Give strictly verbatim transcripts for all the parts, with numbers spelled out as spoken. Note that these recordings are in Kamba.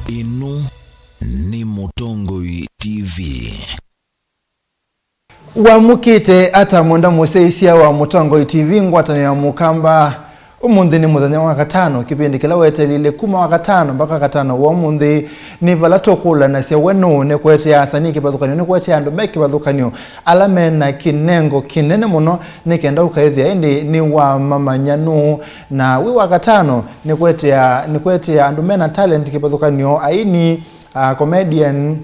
Ĩno nĩ Mũtongoi T V. Wamũkĩte ata mwenda mũsyaĩĩsya wa Mũtongoi T V ngwatanĩo ya Mũkamba? Ũmũnthĩ nĩ mũthenya wa katano, kĩvĩndĩ kĩla weteelile kuma wa katano mbaka katano wa ũmũnthĩ. Nĩ vala tũkũlanasya we nũũ nĩkũetea asanii kĩvathũkany'o, nĩkũetea andũ me kĩvathũkany'o, ala me na kĩnengo kĩnene mũno, nĩ kenda ũkaĩthĩa ĩndĩ nĩwamamanya nũũ. Na wĩ wa katano nĩkũetea, nĩkũetea andũ me na talent kĩvathũkany'o, aini, a, comedian,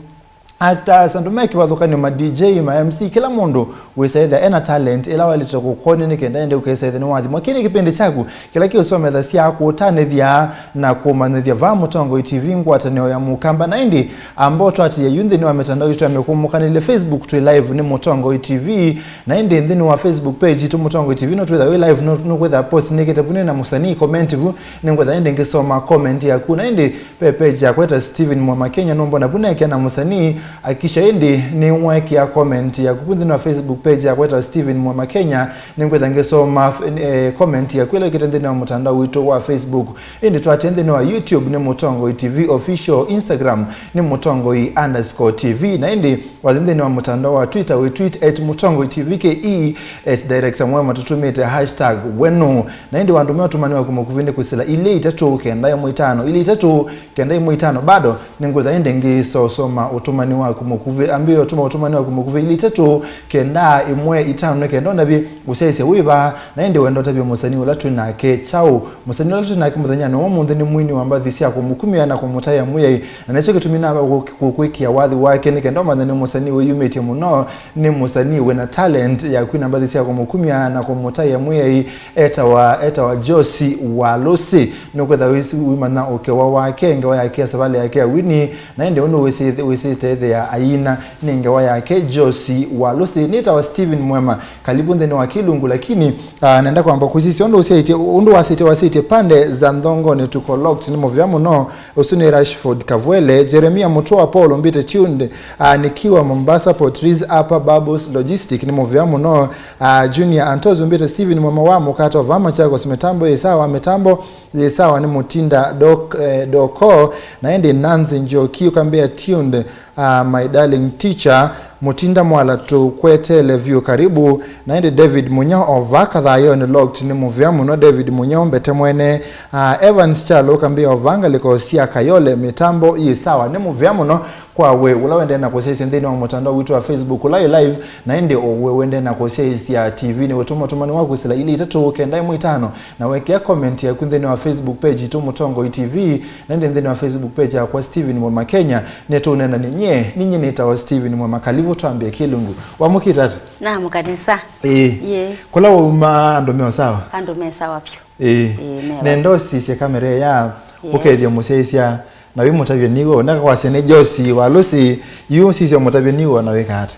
actors, andũ me kĩvathũkany'o, ma D J, ma M C, kĩla mũndũ wĩsaĩthya ena talent ĩla waĩlĩte kũkwony'a nĩ kenda ĩndĩ ũkesaĩthya nĩwathimwa. Kĩĩ nĩ kĩpĩndĩ kyaku kĩla kĩũsomethasya, kũũtanĩthya na kũũmanyĩthya vaa Mũtongoi T V ngwatanĩo ya Mũkamba. Na ĩndĩ amba ũtwatĩĩe yu nthĩnĩ wa mĩtandao yitũ ya mĩkũmũkanĩlye. Facebook twĩ live nĩ Mũtongoi T V, na ĩndĩ nthĩnĩ wa Facebook page yitũ Mũtongoi T V no twĩtha wĩ live, no, no kwĩtha post nĩkĩte vu nĩ na mũsanii comment vu, nĩngwĩtha ĩndĩ ngĩsoma comment yaku. Na ĩndĩ ve page yakwa ĩta Steven Mwema Kenya, nũmbona vu nekĩa na mũsanii. Akisha ĩndĩ nĩwekĩa comment yaku vu nthĩnĩ wa Facebook page yakwa ĩta Steven Mwema Kenya, nĩngwĩtha ngĩsoma, eh, comment yaku ĩla wĩkĩte nthĩnĩ wa mũtandao witũ wa Facebook. Ĩndĩ twatĩe nthĩnĩ wa YouTube nĩ Mũtongoi T V Official, Instagram nĩ Mũtongoi underscore T V, na ĩndĩ wathi nthĩnĩ wa mũtandao wa Twitter wĩ tweet at Mũtongoi T V K E, at Director Mwema tũtũmĩte hashtag wenu. Na ĩndĩ wandũmĩa ũtũmani waku mũkuvĩ nĩ kwĩsĩla ilĩ itatũ kenda ĩmwe itano, ilĩ itatũ kenda ĩmwe itano. Bado nĩngwĩtha ĩndĩ ngĩsosoma ũtũmani waku mũkuvĩ. Ambĩĩa ũtũma ũtũmani waku mũkuvĩ ilĩ itatũ kenda ĩmwe itano nĩ kenda ũndavye ũsyaĩĩsya wĩ va, na ĩndĩ wenda ũtavye mũsanii ũla twĩ nake kyaũ. Mũsanii ũla twĩ nake mũthenyanĩ wa ũmũnthĩ nĩ mwini wa mbathi sya kũmũkumya na kũmũtaĩa Mwĩai, na nĩkyo kĩtumi namba kũ-, kũkwĩkĩa wathi wake nĩ kenda ũmanye nĩ mũsanii wĩyumĩtye mũno, nĩ mũsanii wĩ na talent ya kwina mbathi sya kũmũkumya na kũmũtaĩa Mwĩai. Etawa, etawa Josi Walusi. Nũkwĩtha wĩsi-, wĩmanya ũkewa wake, ngewa yake ya savalĩ yake ya wini, na ĩndĩ ũndũ wĩsĩ-, wĩsĩte ĩthĩa aina nĩ ngewa yake Josi Walusi. Nĩtawa Steven Mwema. Kalivu nthĩnĩ wa kĩlungu, lakini, ah, nenda kwamba kũsisya ũndũ ũsyaĩtye, ũndũ wasĩtye, wasĩtye pande za Nthongoni tuko locked nĩ mũvea mũno. Ũsu nĩ Rashford Kavwele. Jeremia Mũtũa Paul ũmbĩte tuned, ah, nikiwa Mombasa, Port Reitz, Upper Babos Logistic nĩ mũvea mũno. Ah, Junior Antos ũmbĩte Steven Mwema wa Mũkato va Machakos, mĩtambo yĩ sawa, mĩtambo yĩ sawa nĩ Mũtinda Dok-, eh, Doko, na ĩndĩ Nancy Njoki ũkambĩa tuned. Ah, my darling teacher, Mũtinda Mwala tũkwetele vyũ karibu. Na ĩndĩ David Munya ova Kathayonĩ locked nĩ mũvea mũno. David Munya ũmbete mwene. Ah, Evans Chalo ũkambĩa ova ngalĩko sya Kayole, mĩtambo yĩ sawa nĩ mũvea mũno. Kwa we ũla wendee na kũsyaĩĩsya nthĩnĩ wa mũtandao witũ wa Facebook ũla wĩ live, na ĩndĩ o we wendee na kũsyaĩĩsya T V nĩ wĩtũma ũtũmani wa kwĩsĩla ilĩ itatũ kenda ĩmwe itano, na wekĩa comment yaku nthĩnĩ wa Facebook page itũ Mũtongoi T V, na ĩndĩ nthĩnĩ wa Facebook page yakwa Steven Mwema Kenya. Nĩtũũneena nĩ nyie, nĩ nyie nĩtawa Steven Mwema. Kalivu twambie kĩlungu. Wamũkĩte ata? Na mũkanisa. Ĩĩ. Yee. Kũla wauma andũ me o sawa? Andũ me sawa vyũ. Ĩĩ. Ĩĩ, me nenda ũsisye kamera ya. Yes. Ũkethĩa mũsyaĩĩsya na wĩmũtavya nĩw'o, nakakwasya nĩ Josi Walusi, yu ũsisye ũmũtavya nĩw'o na wĩka ata?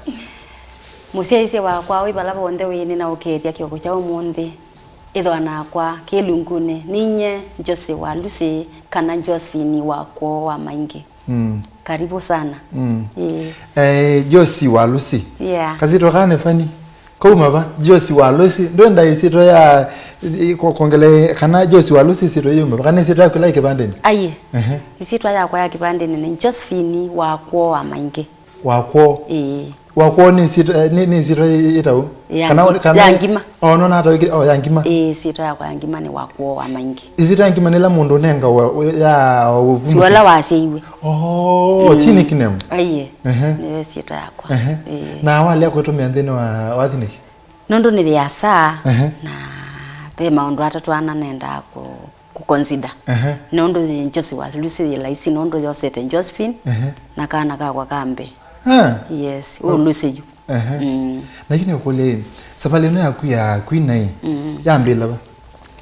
Mũsyaĩĩsya wakwa wĩ vala vonthe wĩ, nĩnaũkethya kĩoko kya ũmũnthĩ. Ĩthwa nakwa kĩlungunĩ, ninyie Josi Walusi, kana Josephine wa kwoo wa Maingĩ. Mm. Karibu sana. Mm. Ĩĩ. Eh, Josi Walusi. Yeah. Kasitwa kaa nĩ funny. Kauma va? Josi Walusi. Ndwenda ĩsyĩtwa ya, i-, ko-, kongele kana Josi Walusi ĩsyĩtwa yuma va? Kana ĩsyĩtwa yaku ĩla ĩ kĩvandĩnĩ? Aiye. Ehe. Ĩsyĩtwa yakwa ya kĩvandĩnĩ nĩ Josephine wa kwoo wa Maingĩ. Wa kwoo? Ĩĩ. Wa kwoo nĩ ĩsyĩtwa, eh, nĩ, nĩ ĩsyĩtwa ĩ-, ĩtaũ? Ya kana, ngi-, kana ya ngima. Oh, no, nata wĩkĩte, oh, ya ngima. Ĩĩ, ĩsyĩtwa yakwa ya ngima nĩ wa kwoo wa Maingĩ. Ĩsyĩtwa ya ngima nĩ ĩla mũndũ ũnengawa, ya, wa ũkumĩte. Sio ũla wasyaĩwe. Oh, mm, ti nickname. Aiye. Ehe. Nĩyo ĩsyĩtwa yakwa. Ehe. Ĩĩ. Na walea kwĩtũmĩa nthĩnĩ wa, wa thinĩki? Nũndũ nĩ yĩasa, ehe, na ve maũndũ atatũ ana nendaa kũ-, kũconsider. Ehe. Nũndũ yĩ Josi Walusi yĩ laisi, nũndũ yosete Josephine, ehe, na kana kakwa ka mbee. Ah. Yes, oh, ũlusi yu. Ehe. Mm. Na yu nĩũkũlya ĩ, savalĩ ĩno yaku ya kwina ĩ, mm, yambĩla va?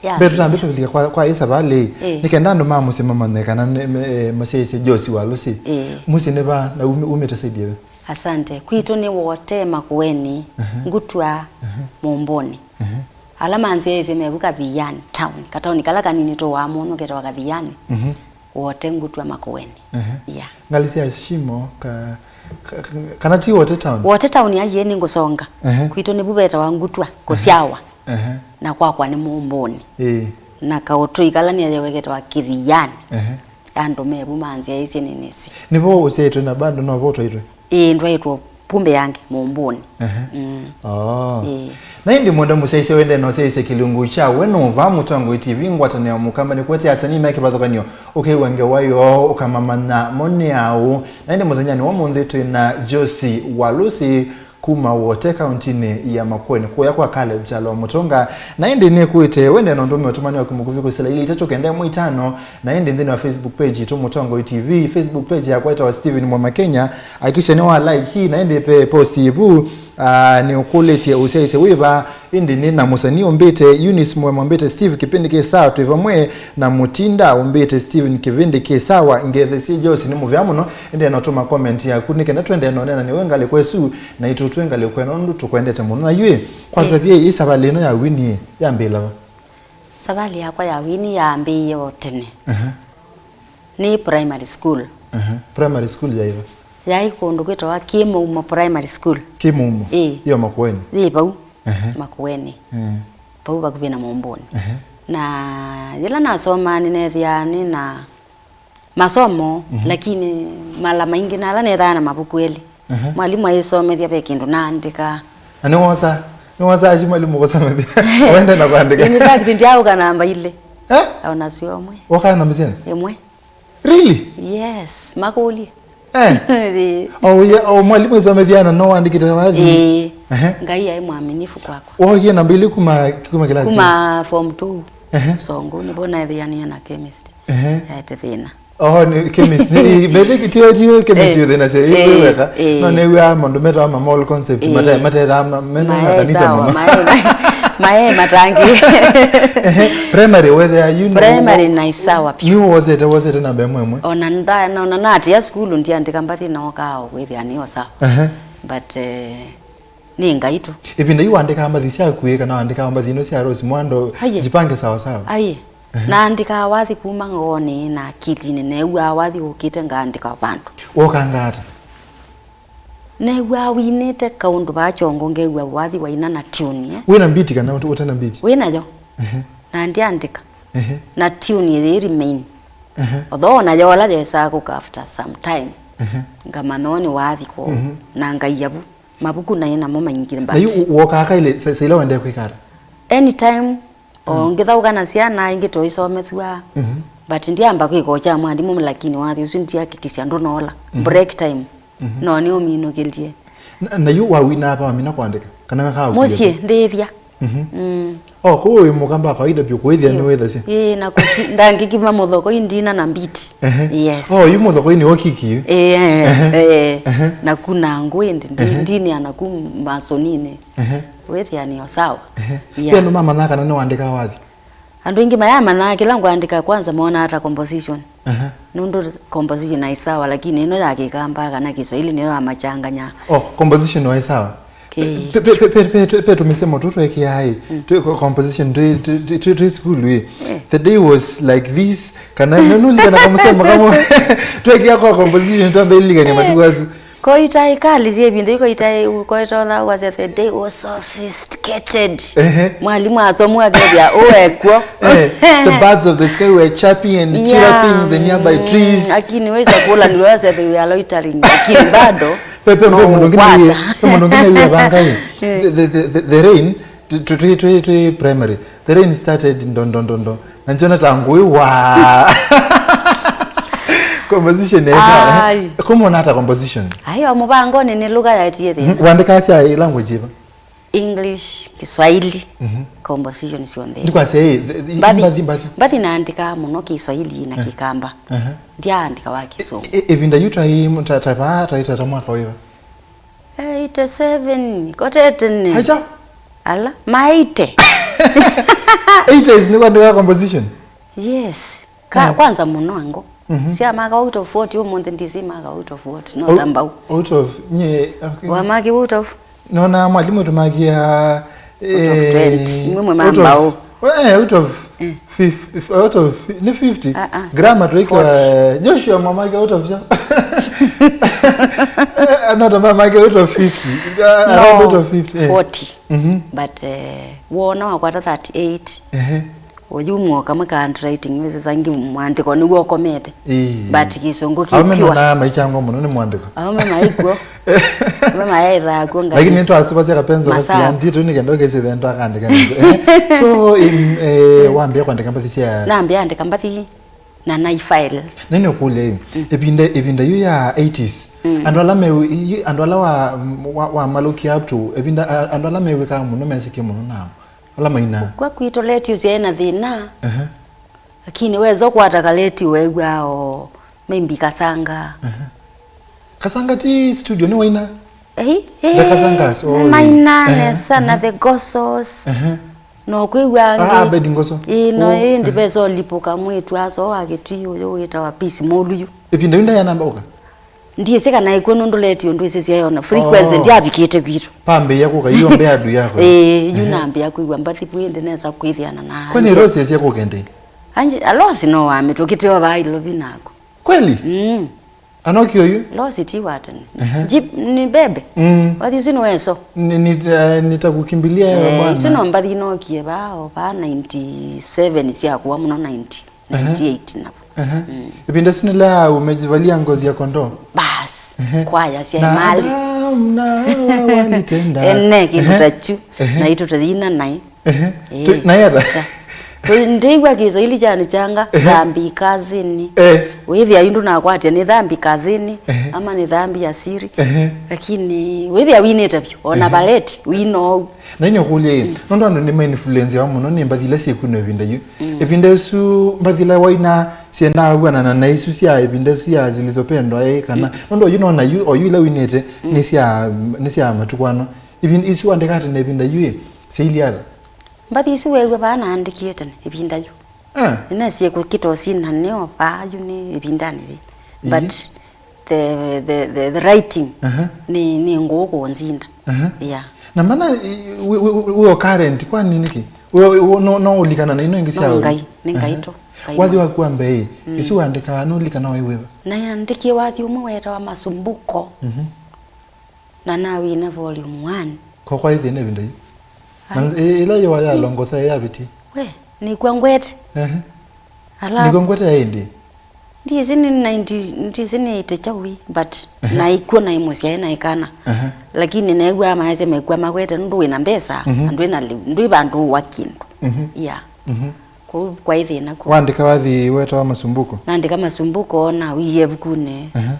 Yambĩla. Mbee tũtambe tũvilika kwa, kwa ĩ savalĩ, eh, nĩ kenda andũ ma mũsyĩ mamanye kana nĩ, me-, eh, mũsyaĩĩsya Josi Walusi. Eh. Mũsyĩ nĩ va, na umi-, umĩte side ya ve? Asante. Kwitũ nĩ Wote Makueni, ehe, Ngutwa, ehe, Mũmbũnĩ. Ehe. Ala manzyaĩĩsye mevu Kathiani town. Kataoni kala kanini tũwaa mũno ketawa Kathiani. Mhm. Wote Ngutwa Makueni. Ehe. Yeah. Ngalĩ sya Shimo, ka, ka, ka, kana ti Wote town? Wote town aiye nĩ ngũsonga. Ehe. Kwitũ nĩvu vetawa Ngutwa, ehe, kũsyawa. Ehe. Na kwakwa nĩ Mũmbũnĩ. Ĩĩ. Na kaũtũi kala nĩayewe ketawa Kĩthiani. Ehe. Andũ me vu manzyaĩĩsye nĩnĩsĩ. Nĩvo ũsyaĩtwe na bado novo ũtwaĩtwe? Ĩĩ, ndwaĩtwe kumbe yange mũmbũnĩ. Ehe. Mm. Oh. Ĩĩ. Na ĩndĩ mũndũ mũsyaĩĩsya wende no syaĩĩsya kĩlungu kya we nũva Mũtongoi T V ngwatanĩo mũkamba nĩkwete asanii me kĩvathũkany'o ũkew'a ngewa yoo ũkamamanya mo nĩ aũ. Na ĩndĩ mũthenyanĩ wa ũmũnthĩ twĩ na Josie Walusi kuma Wote kauntinĩ ya Makueni kũya kwa Caleb Kyalo Mũtũnga. Na ĩndĩ nĩkwĩte wende no ndũme ũtũmani waku mũkuvĩ kũsila ili itatũ kenda ĩmwe itano. Na ĩndĩ nthĩnĩ wa Facebook page itũ Mũtongoi T V, Facebook page yakwa ĩtawa Steven Mwema Kenya. Akisha nĩ wa like hii na ĩndĩ pe post ĩvu. Ah, nĩ ũkũlĩtye ũsyaĩĩsye wĩva. Ĩndĩ nĩ na mũsanii ũmbĩte Eunice Mwema, ũmbĩte Steve kĩpindi kĩ sawa twĩ vamwe, na Mũtinda ũmbĩte Steven kĩvindi kĩ sawa. Ngethesie Josie nĩ mũvea mũno. Ĩndĩ no tũma comment yaku nĩ kenda twende no nena nĩwe ngalĩko ĩsu na itũ twĩ ngalĩko ĩno nũndũ tũkwendete mũno. Na yu ĩ, kwa tũtavye ĩ savalĩ ĩno ya wini ĩ, yambĩĩla va? Savalĩ yakwa ya wini yambĩĩe o tene. Aha. Nĩ primary school. Aha. Primary school yaĩ va? Yaĩ kũndũ kwĩtawa Kĩmũumo Primary School. Kĩmũumo? Ĩĩ. Ĩyo Makueni? Yĩ vau. Aha. Makueni. Eh. Vau vakuvĩ na Mũmbũnĩ. Aha. Na yĩla nasomaa nĩneethĩaa nĩ na masomo, mhm, lakini mala maingĩ na ala nethaa na mavuku elĩ. Ehe. Mwalimũ aisomethya ve kĩndũ naandĩka. Na nĩwosa, nĩwosa aci mwalimũ kũsomethya. Wende na kwandĩka. In fact, ndyaũka namba ilĩ. Eh? Ona sio ũmwe. Wokaa namba syana? Ĩmwe. Really? Yes, makũlye. Eh? Ĩĩ. O ya, o mwalimũ aisomethya na no wandĩkĩte wathi? Ĩĩ. Ehe. Ngai aĩ mwaminifu kwakwa. Wokie namba ilĩ kuma, kuma kĩlasi? Kuma form two. Ehe. Songo, nĩvo naethĩanie na chemistry. Ehe. Yaete thĩna. Oh, nĩ chemist, nĩ, bethe kĩtio, tio chemist. Eh, yothe na se, eh, weka. Eh. No nĩw'a maũndũ metawa ma moral concept, eh, mate, mate tha, ma, me, me makanisa sawa, mũno. Mae, mae matangĩ. Ehe, primary, whether you know, primary na isawa pia. Nĩ wosete, wosete namba ĩmwe ĩmwe? Ona nda, na, ona natia sukulu ndiandĩka mbathi na okaa o kwĩthĩa nĩ o sawa. Ehe. But, eh, nĩ Ngai tu. Ĩvinda yu wandĩkaa mbathi syaku ĩ, kana wandĩkaa mbathi ino sya Rose Mwando, Aye. Jipange sawa sawa? Aye. Ehe. Naandĩkaa wathi kuma ngoonĩ na akilinĩ, neew'aa wathi ũkĩte ngaandĩka vandũ. Wokanga ata? Neew'aa winĩte kaũndũ vaa kyongo, ngew'a wathi waina na tune, eh? Wĩna mbiti kana ũte-, ũtena mbiti? Wĩ nayo. Ehe. Na ndiandĩka. Ehe. Na tune ĩyĩ remain. Ehe. Although ona yola yesaa kũka after some time. Ehe. Ngamanya nĩ wathi kũu. Mhm. Na ngaia vu. Mavuku naĩ namo maingĩ. Na yu mbati. Wokaa kaĩlĩ sa-, saila wendee kwĩka ata? Anytime, o, mm, ngĩthaũka na syana ingĩ tũisomethw'a. Mhm. But ndiamba kwĩka o kya mwalimũ, lakini wathi ũsu ndiakikisya ndũnola. Mhm. Break time. Mhm. No nĩũminũkĩlye. Na, na yu wawinaa pa wamina kwandĩka? Kana wekaa mũsyĩ, ndĩĩthya. Mhm. Mm. Oh, kũu wĩ mũkamba wa kawaida vyũ kwĩthĩa nĩwĩthasya. Ĩĩ, na kũki-, ndangĩkima mũthoko indina na mbiti. Ehe. Yes. Oh, yu mũthoko nĩ wa kiki yu? Ĩĩ, ehe, ehe. Na kuna ngũ ĩndĩ, ndi-, ehe, ndini ana ku masoninĩ. Ehe. Wĩthĩa nĩ o sawa. Ehe. Yeah. Pia andũ mamanyaa kana nĩwandĩkaa wathi? Andũ aingĩ mayamanyaa kĩla ngwandĩka kwanza monaa ta composition. Aha. Nũndũ composition nĩ sawa, lakini ĩno ya Kĩkamba kana Kiswahili nĩyo yamachanganya. Oh, composition nĩ sawa. Ki- Pe, pe, pe tũmisemo tũ twekeaa ĩ. Mm. Tũ, co-, composition twĩ, twĩ, twĩ, twĩ, twĩ sukulu ĩ. Eh. The day was like this. Kana nũlikana kamũsemo kamwe. Twekeaa kwa composition twambe ilikania, eh, matukũ asu. Koita ĩkali sya ĩvinda yu, koita ĩ-, koita ũtha wasya, "The day was sophisticated." Ehe. Mwalimũ asomu akethĩa ũekw'o. Eh, the birds of the sky were chirping and, yeah, chirping the nearby trees. Lakini wĩsa kũla nĩ wasya they were loitering. Lakini bado, pe, pe, pe, no mũndũ ũngĩ nĩ ũkwata. Pe mũndũ ũngĩ nĩ wĩa vanga ĩ. Eh. The, the, the, the, the rain, tũ, tũ, tũ, tũ, tũ primary. The rain started ndo, ndo, ndo, ndo. Na nĩkyo nata ngũĩ wa. Composition ya isa. Ai. Kũmona ata composition? Ai, o mũvangonĩ nĩ lugha yaetie thĩna. Mhm. Wandĩkaa sya language ĩva? English, Kiswahili, mhm, composition syonthe. Ndikwasya, eh, the, the, mbathi, mbathi, mbathi. Mbathi naandĩkaa mũno Kiswahili na, eh, Kĩkamba. Aha. Ndyaandĩka wa Kĩsũngũ. E, e, ĩvinda yu twaĩ, ta, ta, ta, ta, ta mwaka wĩva? Eighty-seven, kote tene. Acha? Ala, ma eighty. Eighties nĩ kwandĩka composition? Yes. Ka, ah, kwanza mũno ango. Mhm. Sya maka out of forty, ũmũnthĩ ndisi maka out of what? No, out, ta mbau. Out of, nye, okay. Wa maki out of? Nona mwalimũ tũmakia, out of, eh, twenty. Imwe mwe ma mbau. Eh, out of, eh, fif-, if, out of, ni fifty? Ah, ah, so grammar tuweke wa forty. Joshua mamake out of sha. Eh, not mamake out of fifty. Uh, no, around out of fifty. Eh. Forty. Mhm. But, eh, wona wakwata thirty-eight. Ehe. Oyu mwoka mweka handwriting, wĩsĩ sangi mwandĩko nĩw'o ũkomete. Ĩĩ. But kĩsũngũ kĩ Aume pure. Nona maikyangwa mũno nĩ mwandĩko. Aume maikuo. Aume mayaĩthaa kuo ngai. Lakini nĩtwasũvasya kapenzo Masaa. Kasilanditu nĩ kenda ũkĩsĩthentwa akaandĩka nĩnzĩ. Eh, so, in, eh, wambĩa kwandĩka mbathi sya Nambĩa andĩka mbathi na naifile. Nĩnĩũkũlya yu, ĩvinda, ĩvinda yu ya eighties, andũ ala me, yu- andũ ala wa, wa, wamalũkia up to, ĩvinda, a- andũ ala mewĩkaa mũno, mesĩkie mũno nao, ala mainaa. Kwa kwitũ letio syaĩ na thĩna, Ehe. Lakini weza ũkwata kaletio wew'aa o maybe kasanga. Ehe. Kasanga ti studio, nĩ waina? Ehi, The Kasangas, oh, maina ehe, nesa na ehe. The Gosos. Ehe. No kwĩw'a Ah, angĩ. Abed Ngoso. Ĩĩ, no Oh, ĩndĩ ehe. Vesa ũlipũka mwĩtu aso wa Kĩtui ũyũ wĩtawa Peace Mũluyu. Ĩvinda yu ndayanamba ũka? Ndiĩsĩ kana ĩkw'o nũndũ letio ndwĩsĩ syaĩ ona frequency Oh. Ndyavikĩte kwitũ. Pambĩĩa kũka, yu mbea ndu yako. Ĩĩ, yu Ehe. Nambĩa kwĩw'a mbathi vwĩ ĩndĩ nesa kwĩthĩana na Kwani Angel. Rose ĩsya kũka ĩndĩ? Anji, alosi no wamĩtũkĩte o vaa Ilovi naku. Kweli? Mm. Anokio yu? Losi ti wa tene. Ehe. Jeep ni bebe. Mm. Wathi ũsu nĩ weso. Ni, ni, eh, nitakukimbilia ewe Eh, bwana. Isu no mbathi nokie vaa o vaa ninety seven sya kuwa mũno ninety, Ehe. Ninety eight na. Ehe. Mm. Ĩvinda ĩsu nĩla umejivalia ngozi ya kondoo. Bas. Ehe. Kwaya sya Na imali. Adam na Hawa walitenda. Ene Ehe. Kĩndũ ta chu. Ehe. Na itu tũthina naĩ. Ehe. Ĩĩ. Tu- na yata? Tũ- ndĩw'a Kiswahili kyanĩ kyanga Ehe. Dhambi kazini. Eh. Wĩthĩa yu ndũnakwatya nĩ dhambi kazini Ehe. Ama nĩ dhambi ya siri. Ehe. Lakini wĩthĩa winĩte vyũ ona Ehe. Baleti wina ũu. Na inĩ ũkũlya ĩ, nũndũ andũ nĩ mainfluenceawa mũno nĩ mbathi ila syĩkwinwa ĩvinda yu. Ĩvinda ĩsu mbathi ila waina syendaa wĩanana na isu sya ĩvinda ĩsu ya zilizopendwa ĩ kana nũndũ oyu nona yu oyu ila winĩte nĩ sya nĩ sya matukũ ano. Ĩvinda isu wandĩkaa tene ĩvinda yu ĩ, syailye ata? Mbathi isu weew'a vaa naandĩkie tene ĩvinda yu. Ah. Nĩnesie kũkĩta ũsina nĩo vaa yu nĩ ĩvindanĩ yĩ. Ĩĩ. But the, the, the, the writing Aha. Nĩ, nĩ ngũũ kũnzinda. Aha. Yeah. Na mana i- wi- wi- wi- wĩ o current kwani nĩkĩ? Wĩ- wĩ- no, no ũlikana na ino ingĩ sya No ũĩ? Ngai, nĩ Ngai Aha. Tu. Ngai Wathi mwa- waku wa mbee ĩ, isu wandĩkaa nũlikana waĩ wĩva? Naandĩkie wathi ũmwe wetawa Masumbuko. Mhm. Na nawina volume one. Ko kwaĩ thĩna ĩvinda yu? Na Ai. Nz- ĩ- ĩla yĩwa yalongosa ĩ yavitie? We, nĩkw'a ngwete. Ehe. Ala Nĩkw'a ngwete ya ĩndĩ? Ndisi nĩ ninety, ndisi nĩ ĩte kyawi, but Ehe. Naikw'o naĩ mũsyae naĩ kana. Ehe. Lakini neew'aa maasya mekw'a magwete nũndũ wĩna mbesa, Mhm. Na ndwĩ na lĩu, ndwĩ vandũ ũwa kĩndũ. Mhm. Yeah. Mhm. Kwoou kwaĩ thĩna kũ. Waandĩka wathi wetawa Masumbuko? Naandĩka Masumbuko na wiie ĩvukunĩ. Ehe.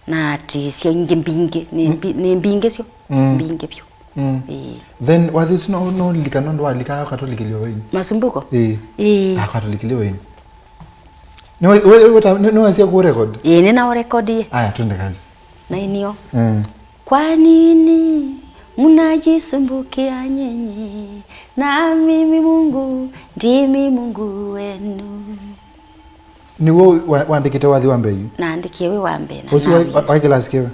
Na atĩ sya ingĩ mbingĩ, nĩ mbi- nĩ mbingĩ syo. Mm. Mbingĩ vyũ. Mm. Ĩĩ. Then wathi ũsu no no lika nũndũ walika akatũlikĩlya waini? Masumbuko? Ĩĩ. Ĩĩ. Akatũlikĩlya waini. Nĩwe- we- we- ta- nĩ- nĩwasia kũ record? Ĩĩ, nĩna record ye. Aya, twende kazi. Na inio. Mm. Kwa nini mnajisumbukia nyinyi na mimi Mungu ndimi Mungu wenu? Nĩw'o wa- wandĩkĩte wathi wa mbee yu? Naandĩkie wĩ wa mbee na Ũsu wa- nawi- wa- wa kĩlasi kĩva?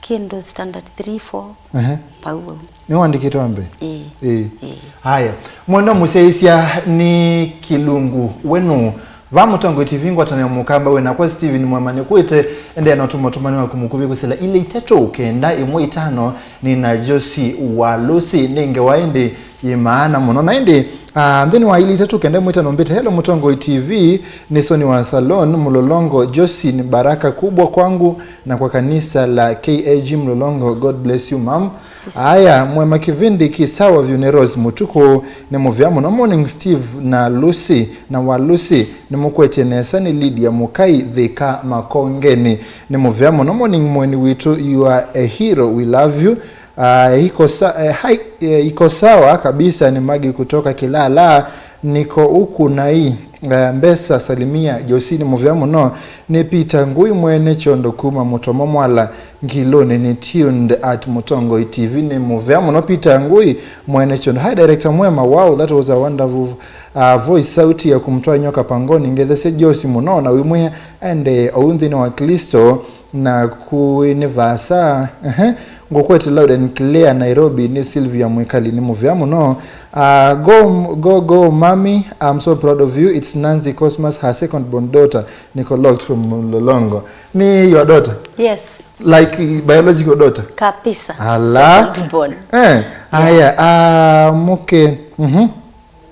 Kĩndũ standard three, four. Ehe. Pau vau. Nĩwandĩkĩte wa mbee? Ĩĩ. Ĩĩ. Ĩĩ. Haya. Mwenda mũsyaĩĩsya nĩ kĩlungu wenu. Va Mũtongoi T V ngwatanĩo mũkamba wĩ nakwa Steven Mwema nĩkwĩte, endeea na ũtũma ũtũmani waku mũkuvĩ kwĩsĩla ilĩ itatũ kenda ĩmwe itano nĩ na Josi wa Lucy nĩ ngewa ĩndĩ yĩ maana mũno. Na ĩndĩ, ah, nthĩnĩ wa ilĩ itatũ kenda ĩmwe itano mbĩte, hello Mũtongoi T V, nĩ Soni wa Salon, Mũlolongo, Josi nĩ baraka kubwa kwangu na kwa kanisa la K A G Mlolongo. God bless you, ma'am. Aya, Mwema kĩvĩndĩ kĩ sawa vyũ nĩ Rose Mũtukũ, nĩ mũvea mũno. Morning Steve na Lucy na wa Lucy, nĩmũkwetye nesa, nĩ Lydia Mũkai Thĩka Makongeni, nĩ mũvea mũno. Morning mũeni witũ, you are a hero, we love you. Ah, iko sa- eh, hai- eh, iko sawa kabisa, ni Magi kutoka Kilala, niko huku na hii eh, mbesa salimia Josi nĩ mũvea mũno. Nĩ Peter Ngui mwene Kyondo kuma Mũtomo Mwala Ngilũnĩ, nĩ tuned at Mũtongoi T V, nĩ mũvea mũno Peter Ngui mwene Kyondo. Hi director Mwema, wow, that was a wonderful uh, voice, sauti ya kumtoa nyoka pangoni. Ngethesye Josi mũno na wĩmwĩa ende ou nthĩnĩ wa Kristo. Na kũĩ nĩ vaasa, ehe, ngũkwete loud and clear Nairobi, nĩ Sylvia Mwikali, nĩ mũvea mũno. Ah, go, go, go, mommy, I'm so proud of you. It's Nancy Cosmas, her second born daughter, niko locked from Mlolongo. Me, your daughter? Yes. Like biological daughter? Kabisa. Ala. Second born. Eh, aya, ah, mũke, mhm.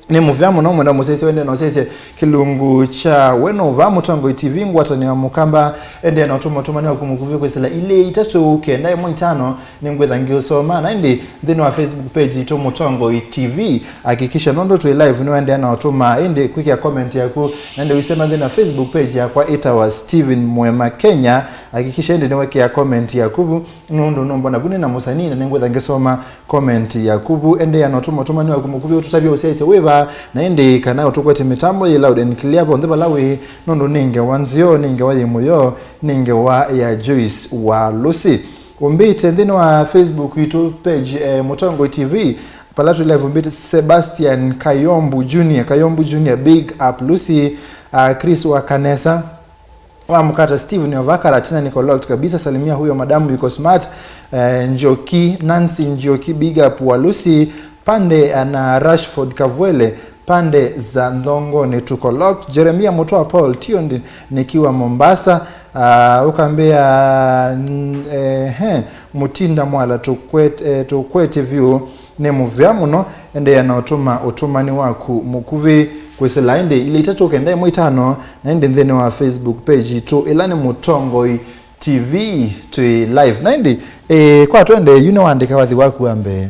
Nĩ mũvea mũno mwenda mũsyaĩĩsya wende na ũsyaĩĩsya kĩlungu kya We no Vaa Mũtongoi T V, ngwatanĩo ya Mũkamba. Endeea na ũtũma ũtũmani waku mũkuvĩ kwĩsĩla ilĩ itatũ kenda ĩmwe itano, nĩngwĩtha ngĩũsoma. Na ĩndĩ nthĩnĩ wa Facebook page itũ Mũtongoi T V, hakikisha nũndũ twĩ live nĩwaendeea na ũtũma, ĩndĩ kwĩkĩa comment yaku. Na ĩndĩ wĩsema nthĩnĩ wa Facebook page yakwa ĩtawa Steven Mwema Kenya, hakikisha ĩndĩ nĩwekĩa comment yaku vu, nũndũ nũmbona vu nĩ na mũsanii na nĩngwĩtha ngĩsoma comment yaku vu. Endeea na ũtũma ũtũmani waku mũkuvĩ ũtũtavye ũsyaĩĩsya wĩva, na ĩndĩ kana ũtũkwete mĩtambo yĩ loud and clear vonthe vala wĩ, nũndũ nĩ ngewa nzeo, nĩ ngewa yĩ mũyo, nĩ ngewa ya Joyce Walusi. Ũmbĩte nthĩnĩ wa Facebook itũ page, eh, Mũtongoi T V, pala twĩ live, ũmbĩte Sebastian Kayombu Junior, Kayombu Junior, big up Lucy, uh, Chris wa Kanesa, wa Mkata Steve ni ovakara tina niko locked kabisa, salimia huyo madamu yuko smart. Eh, Njoki, Nancy Njoki, big up Walusi, pande, eh, na Rashford Kavwele, pande za Ndhongoni tuko locked. Jeremia Mutua Paul, tio ndi nikiwa Mombasa. Uh, ukambia, n- eh, he, Mutinda Mwala tukwete, eh, tukwete view. Nĩ mũvea mũno, endeea na ũtũma ũtũmani waku mũkuvĩ kwĩsĩla ĩndĩ ilĩ itatũ kenda ĩmwe itano, na ĩndĩ nthĩnĩ wa Facebook page itũ ĩla nĩ Mũtongoi T V twĩ live. Na ĩndĩ, eh, kwa twende, yu nĩwaandĩka wathi waku wa mbee,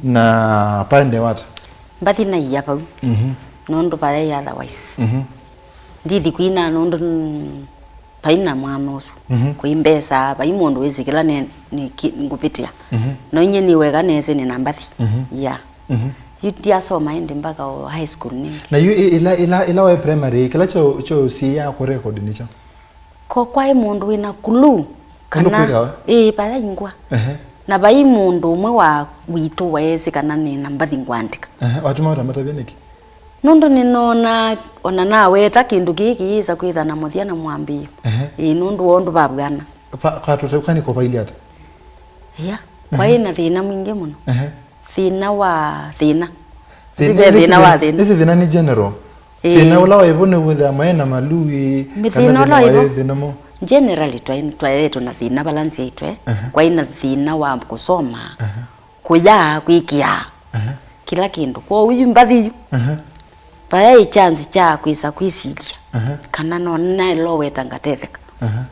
na paende wata? Mbathi naia vau, Mhm. nũndũ vayaĩ otherwise. Mhm. Ndithi kwina nũndũ n- vai na mwana ũsu. Mhm. Kwĩ mbesa, vai mũndũ wĩsĩ kĩla nĩ, nĩ ki- ngũvĩtĩa. Mhm. No inye nĩ weka nĩsĩ nĩ na mbathi. Mhm. Yeah. Mhm. Yu ndiasoma ĩndĩ mpaka o high school nĩngĩ. Na yu ĩ- ĩla, ĩla, ĩla waĩ primary, kĩla kyo, kyo ũsiĩĩa kũ record nĩkyo? Ko kwaĩ mũndũ wĩ na clue kana kwĩkawa? Ĩĩ, vaya ingwa. Ehe. Na vai mũndũ ũmwe wa witũ weesĩ kana nĩ na mbathi ngwandĩka. Ehe, watuma ũtamatavya nĩkĩ? Nũndũ nĩnoona ona naweta kĩndũ kĩĩ kĩyĩsa kwĩtha na mũthya na mwambĩĩo. Ehe. Ĩĩ, nũndũ wa ũndũ vavw'ana. Pa- kwa tũteu kani kũvailye ata? Ĩa, kwaĩ na thĩna mwingĩ mũno. Ehe. Thĩna wa thĩna. Thĩna- Ĩsi ve ĩsi thĩna wa thĩna- thĩna. Ĩsi thĩna nĩ general. Ĩĩ. Thĩna ũla waĩ vo nĩ wĩthĩa maĩ na malui, kana thĩna ũla waĩ thĩna mo? Generally, twaĩ- twaĩtwe na thĩna vala nzyaitwe. Ehe. Kwaĩ na thĩna wa kũsoma. Ehe. Kũya, kwĩkĩa, Aha. kĩla kĩndũ. Kwoou yu mbathi yu, Aha. vayaĩ chance kya kwĩsa kwĩsilya Aha. kana no naĩloweta ngatetheka. Aha.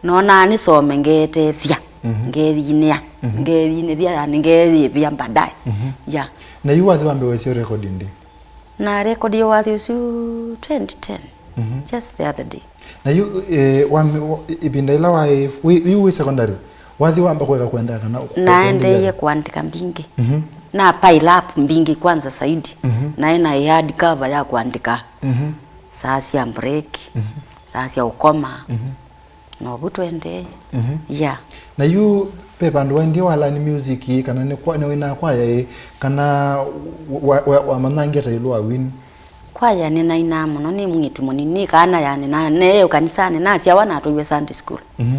Nonaa nĩsome ngeetethya, Mhm. ngeeyinĩa, Mhm. ngeeyinĩthya, yani ngeeyĩvĩa baadaye. Mhm. Ya. Na yu wathi wa mbee wesyo record ndi? Na record ya wathi ũsu twenty ten, Mhm. just the other day. Na yu, eh, wa, wa, ĩvinda ĩla waĩ, wĩ, yu wĩ secondary, wathi wamba kweka kwenda kana naendeeye kũandĩka mbingĩ. Mhm. Na pile up mbingĩ kwanza zaidi. Mhm. Naĩ na hard cover ya kũandĩka Mhm. saa sya break, Mhm. saa sya ũkoma. Mhm. Novu twendeeye. Mhm. Yeah. Na yu ve vandũ waendie walani music kana nĩ kwa- nĩ wĩna kwaya ĩ, kana wa- wa- wamanangia ta ĩlũ wa wini? Kwaya nĩnainaa mũno nĩ mwĩĩtu mũnini, nĩ kana yani na neeo kanisanĩ, nasyawa natwaiwe Sunday school. Mhm.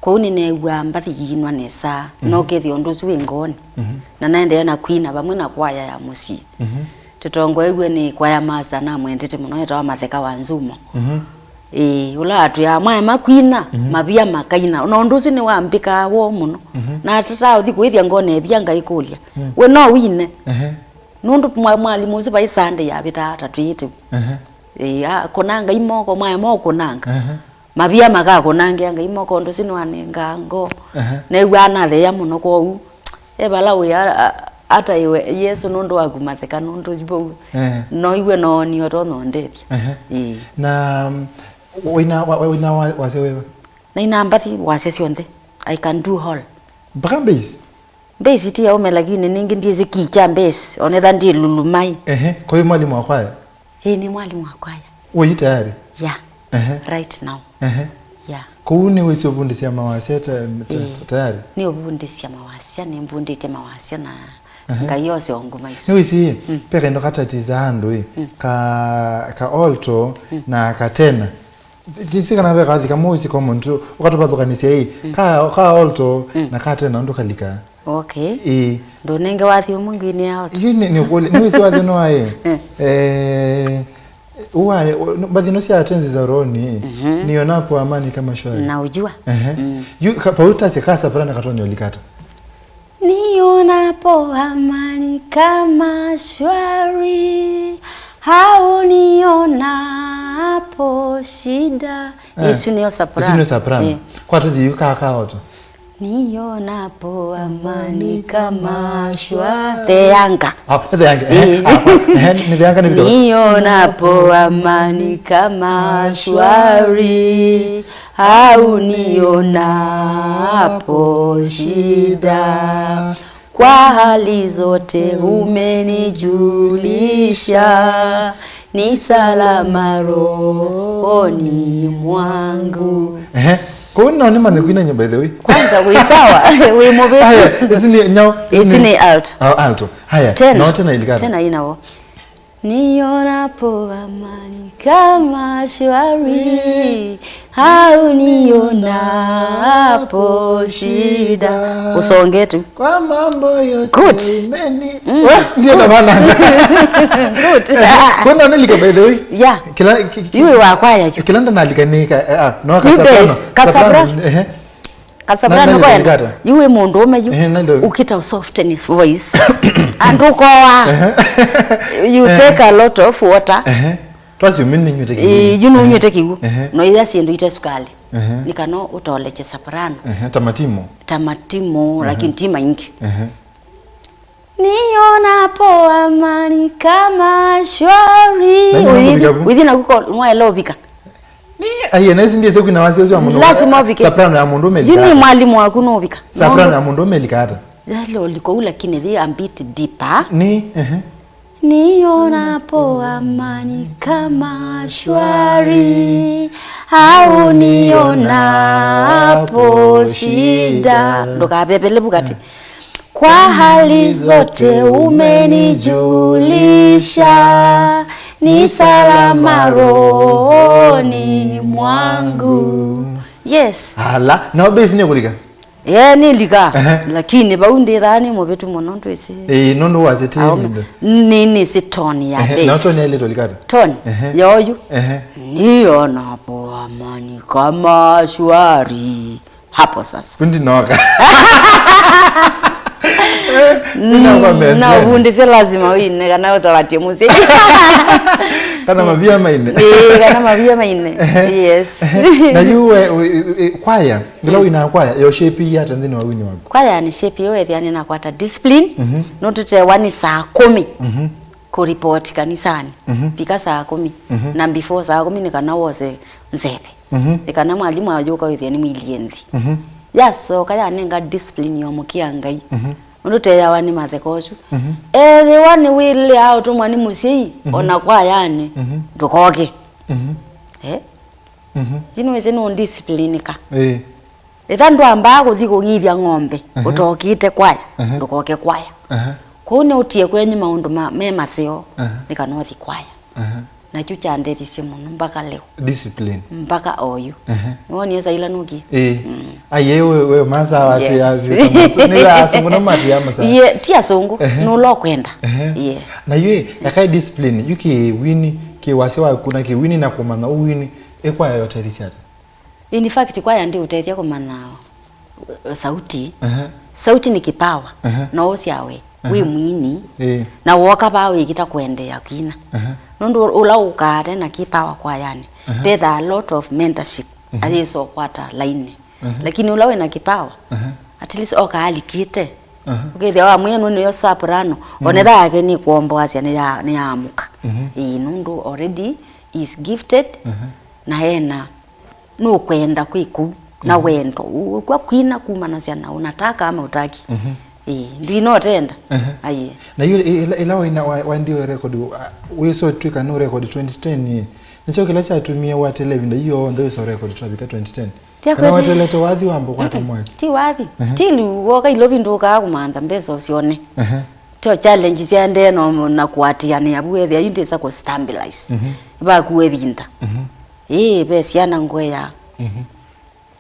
Kwoou nĩneew'aa mbathi yiinwa nesa, Mhm. na ũkethĩa ũndũ ũsu wĩ ngoonĩ. Mhm. Na naendeea na kwina vamwe na kwaya ya mũsyĩ. Mhm. Tũtongoew'e nĩ kwaya master namwendete mũno, etawa Matheka wa Nzumo. Mhm. Ĩĩ, ũla atwĩaa mwaema kwina, Mhm. mavia makaina. Na ũndũ ũsu nĩwambĩkaa woo mũno. Mhm. Na atataa ũthi kũĩthya ngone ĩvia ngaikũlya. Mm. We no wine? Ehe. Nũndũ mwa- mwalimũ ũsu vai Sunday yavĩtaa ta twĩĩte. Ehe. Ĩĩ, a- kũnanga imoko, mwaema ũkũnanga. Ehe. Mavia makakũnangĩa Ngai moko, ũndũ ũsu nĩwanengaa ngoo. Ehe. Neew'aa natheea mũno, kwoou e vala wĩ a- a- ataĩwe Yesũ nũndũ waku Matheka, nũndũ vau Ehe. noiwe noonio tonya ũndethya. Ehe. Ĩĩ. Na, mm, wĩna wa- wa- wĩna wa- wasya wĩva? Naina mbathi wasya syonthe. I can do all. Mpaka bass? Bass ti yaume, lakini ningĩ ndyĩsĩ key kya bass, onetha ndi lulumai. Ehe, kwa hiyo mwalimu wa kwaya? Ĩĩ, nĩ mwalimu wa kwaya. Wĩ tayari? Yeah. Ehe. Right now. Ehe. Yeah. Kũu nĩ wĩsĩ ũvundĩsya mawasya ta- ta- Ĩĩ. ta- tayari? Nĩ ũvundĩsya mawasya, nĩ mbundĩte mawasya na Ehe. Ngai ose o nguma isu. Nĩ wĩsĩ, Mm. pe kaĩndo katatisaa andũ ĩ, Mm. ka- ka alto Mm. na ka tenor. Ndĩsĩ kana ve kathi kamwe wĩsĩ common tu, ũkatũvathũkanĩsya ĩ, Mm. ka, ka alto Mm. na ka tenor ũndũ kalikaa. Okay. Ĩĩ. Ndũnenge wathi ũmwe ngwinĩa alto. Yu nĩ, nĩ ũkũlĩ, nĩ wĩsĩ wathi ũno waĩ? Eh. Eh, uwa, mbathi ino sya tenzi za rohoni, Mhm. nionapo amani kama shwari. Na ujua. Ehe. Mm. Yu, ka- pautasya ka soprano katonya ũlikata. Nionapo amani kama shwari, Au nionapo shida. Eh, ĩsu nĩyo soprano. Ĩsu nĩ soprano. Eh. Kwa tũthiĩ yu kaa kaa oto. Nionapo amani kama shwari. Theanga. Ah, theanga. Eh, eh, ah, kwa, eh, nĩ theanga nĩ vĩtũ. Nionapo amani kama shwari. Au nionapo shida. Kwa hali zote umenijulisha, ni salama rohoni mwangu. Ehe. Kwa hiyo nao nĩ manyekuina nyo, by the way. Kwanza wĩ sawa, wĩ mũvĩtu. Aya, ĩsu nĩ nyao, ĩsu nĩ alto. Ah, alto. Haya, tena, no tena ilikata. Tena inawo. Nionapo amani kama shwari, au nionapo shida. Usonge tu. Kwa mambo yote. Good. Imeni-, mm, ndio na maana. Good. Eh, kuna nilika, by the way. Yeah. Kila ki-, ki-, iwe wa kwaya yu. Kila ndanalika ni ka, eh, ah, no, you ka soprano. Bass, ka soprano. Soprano, ehe. Ka soprano. Na, na kwenda. Yu wĩ mũndũũme yu. Ehe, na ndio. Ũkĩta softness voice. Andũ koa. Ehe. You take a lot of water. Ehe. Twasyo mimi nĩnywĩte kĩw'ũ. Ĩĩ, yu nũnywĩte kĩw'ũ. Ehe. No ĩya syĩndũ ite sukali. Ehe. Nĩ kana ũtolekye soprano. Ehe, ta matimo. Ta matimo, ehe, lakini ti maingĩ. Ehe. Nionapo amani kama shwari. Na nyina ũithi, mũvika vu? Ũithi na kuko mwaela ũvika. Ni, aiye, na ĩsu ndiĩsĩ kwina wasya ũsu wa mũndũ. Lazima ũvike. Soprano ya mũndũ yu nĩ melika ata? Mwalimu waku nũvika. Soprano ya mũndũ melika ata? Yale uliko ula lakini they a bit deeper. Ni, ehe. Nionapo amani kama shwari, au nionapo shida. Ndũkavevele vu katĩ. Eh. Kwa hali zote umenijulisha, ni salama rohoni mwangu. Yes. Ala, na bass nĩ kũlika? Eh, nĩ lika. Ehe. Lakini vau ndĩthaa nĩ mũvĩtu mũno ndwĩsĩ. Ĩĩ, nũndũ wasĩtie aũme. Nĩ, nĩsĩ tone ya bass. Ehe, na tone ya ĩlĩtwa lika ata? Tone. Ehe. Yoyu. Ehe. Nionapo amani kama shwari. Hapo sasa. Kundi noka. Kuna kwa menzi. Na uvundishe lazima wine kana utawatie muziki. Kana mavia maine. Eh, kana mavia maine. Ehe. Yes. Ehe. Na yu we, we, we, kwaya, ngila wina kwaya, yo shape ya tendini wa wini waku. Kwaya ni shape yo ethia nĩ nakwata discipline. Mhm. No tũtewa nĩ saa kũmi. Mhm. Kũripoti kanisani. Mhm. Vika saa kũmi. Mhm. Na before saa kũmi nĩ kana wose nzeve. Mhm. Nĩ kana mwalimũ ayũka wĩthĩa nĩ mwilie nthĩ. Mhm. Yasoka yanenga discipline ya mũkĩa Ngai. Mhm. Ũndũ teyawa nĩ matheka ũsu. Mhm. Ethĩwa nĩ wĩlea ũtũmwa nĩ mũsyai, mhm, ona kwayanĩ, mhm, ndũkoke. Mhm. Eh? Mhm. Yu nĩwĩsĩ nũ discipline ka. Ĩĩ. Ĩtha ndwambaa kũthi kũng'ithya ng'ombe, ehe, ũtokĩte kwaya, ehe, ndũkoke kwaya. Ehe. Kwoou nĩũtie kwenyu maũndũ ma, me maseo, ehe, nĩ kana ũthi kwaya. Ehe. Nakyu kyandethisye mũno mpaka leo. Discipline. Mpaka oyu. Ehe. Nĩwonie saila nũkie? Ĩĩ. Mm. Aiye, we, we, masaa wati ya vyũ ta masaa. Nĩ asũngũ na mati ya masaa. Iye, ti asũngũ, ehe, nũla ũkwenda. Ehe. Iye. Na yu, yakai discipline, yu kĩwini, kĩwasya waku na kĩwini na kũmanya ũwini, ĩkwaya yotethisya ata? In fact, kwaya ndiũtethya kũmanya, uh, sauti. Ehe. Sauti ni kipawa. Ehe. No ũsyawe, ehe, wĩ mwini, ĩĩ, na woka vaa wĩkĩta kũendeea kwina. Ehe. Nũndũ ũla ũkaa ate na kipawa kwayani, ehe, vethaa a lot of mentorship, mhm, ayĩsa ũkwata laini. Ehe. Lakini ũla wĩna kipawa, ehe, at least oka alikĩte. Ehe. Ũkethĩa wa mwĩĩ nũ nĩyo soprano, mhm, onetha yake nĩ kuomboasya nĩ ya, nĩ ya amũka. Mhm. Ĩĩ, nũndũ already is gifted, ehe, na ena nũkwenda kwĩ kũu na, mhm, wendo. Ũkw'a kwina kumanasya na unataka ama utaki. Mhm. Ĩĩ, ndwinotenda. Ehe. Aiye. Na yu ĩ-, ĩla, ĩla waina wa, waendie record, uh, wĩsotw'ĩka nũ record twenty ten ĩ. Nĩkyo kĩla kyatumie watele ĩvinda yu yonthe wĩso record twavika twenty ten? Kana watelete wathi wamba kwata mwaki? Ti wathi. Ehe. Still woka ilovi ndũkaa kũmantha mbesa ũsyone. Ehe. Tyo challenge syaendee no na kũatĩanĩa vu ethĩa yu ndĩsa kũ stabilize. Mhm. Vaku ĩvinda. Mhm. Ĩĩ, ve syana ngwea. Mhm.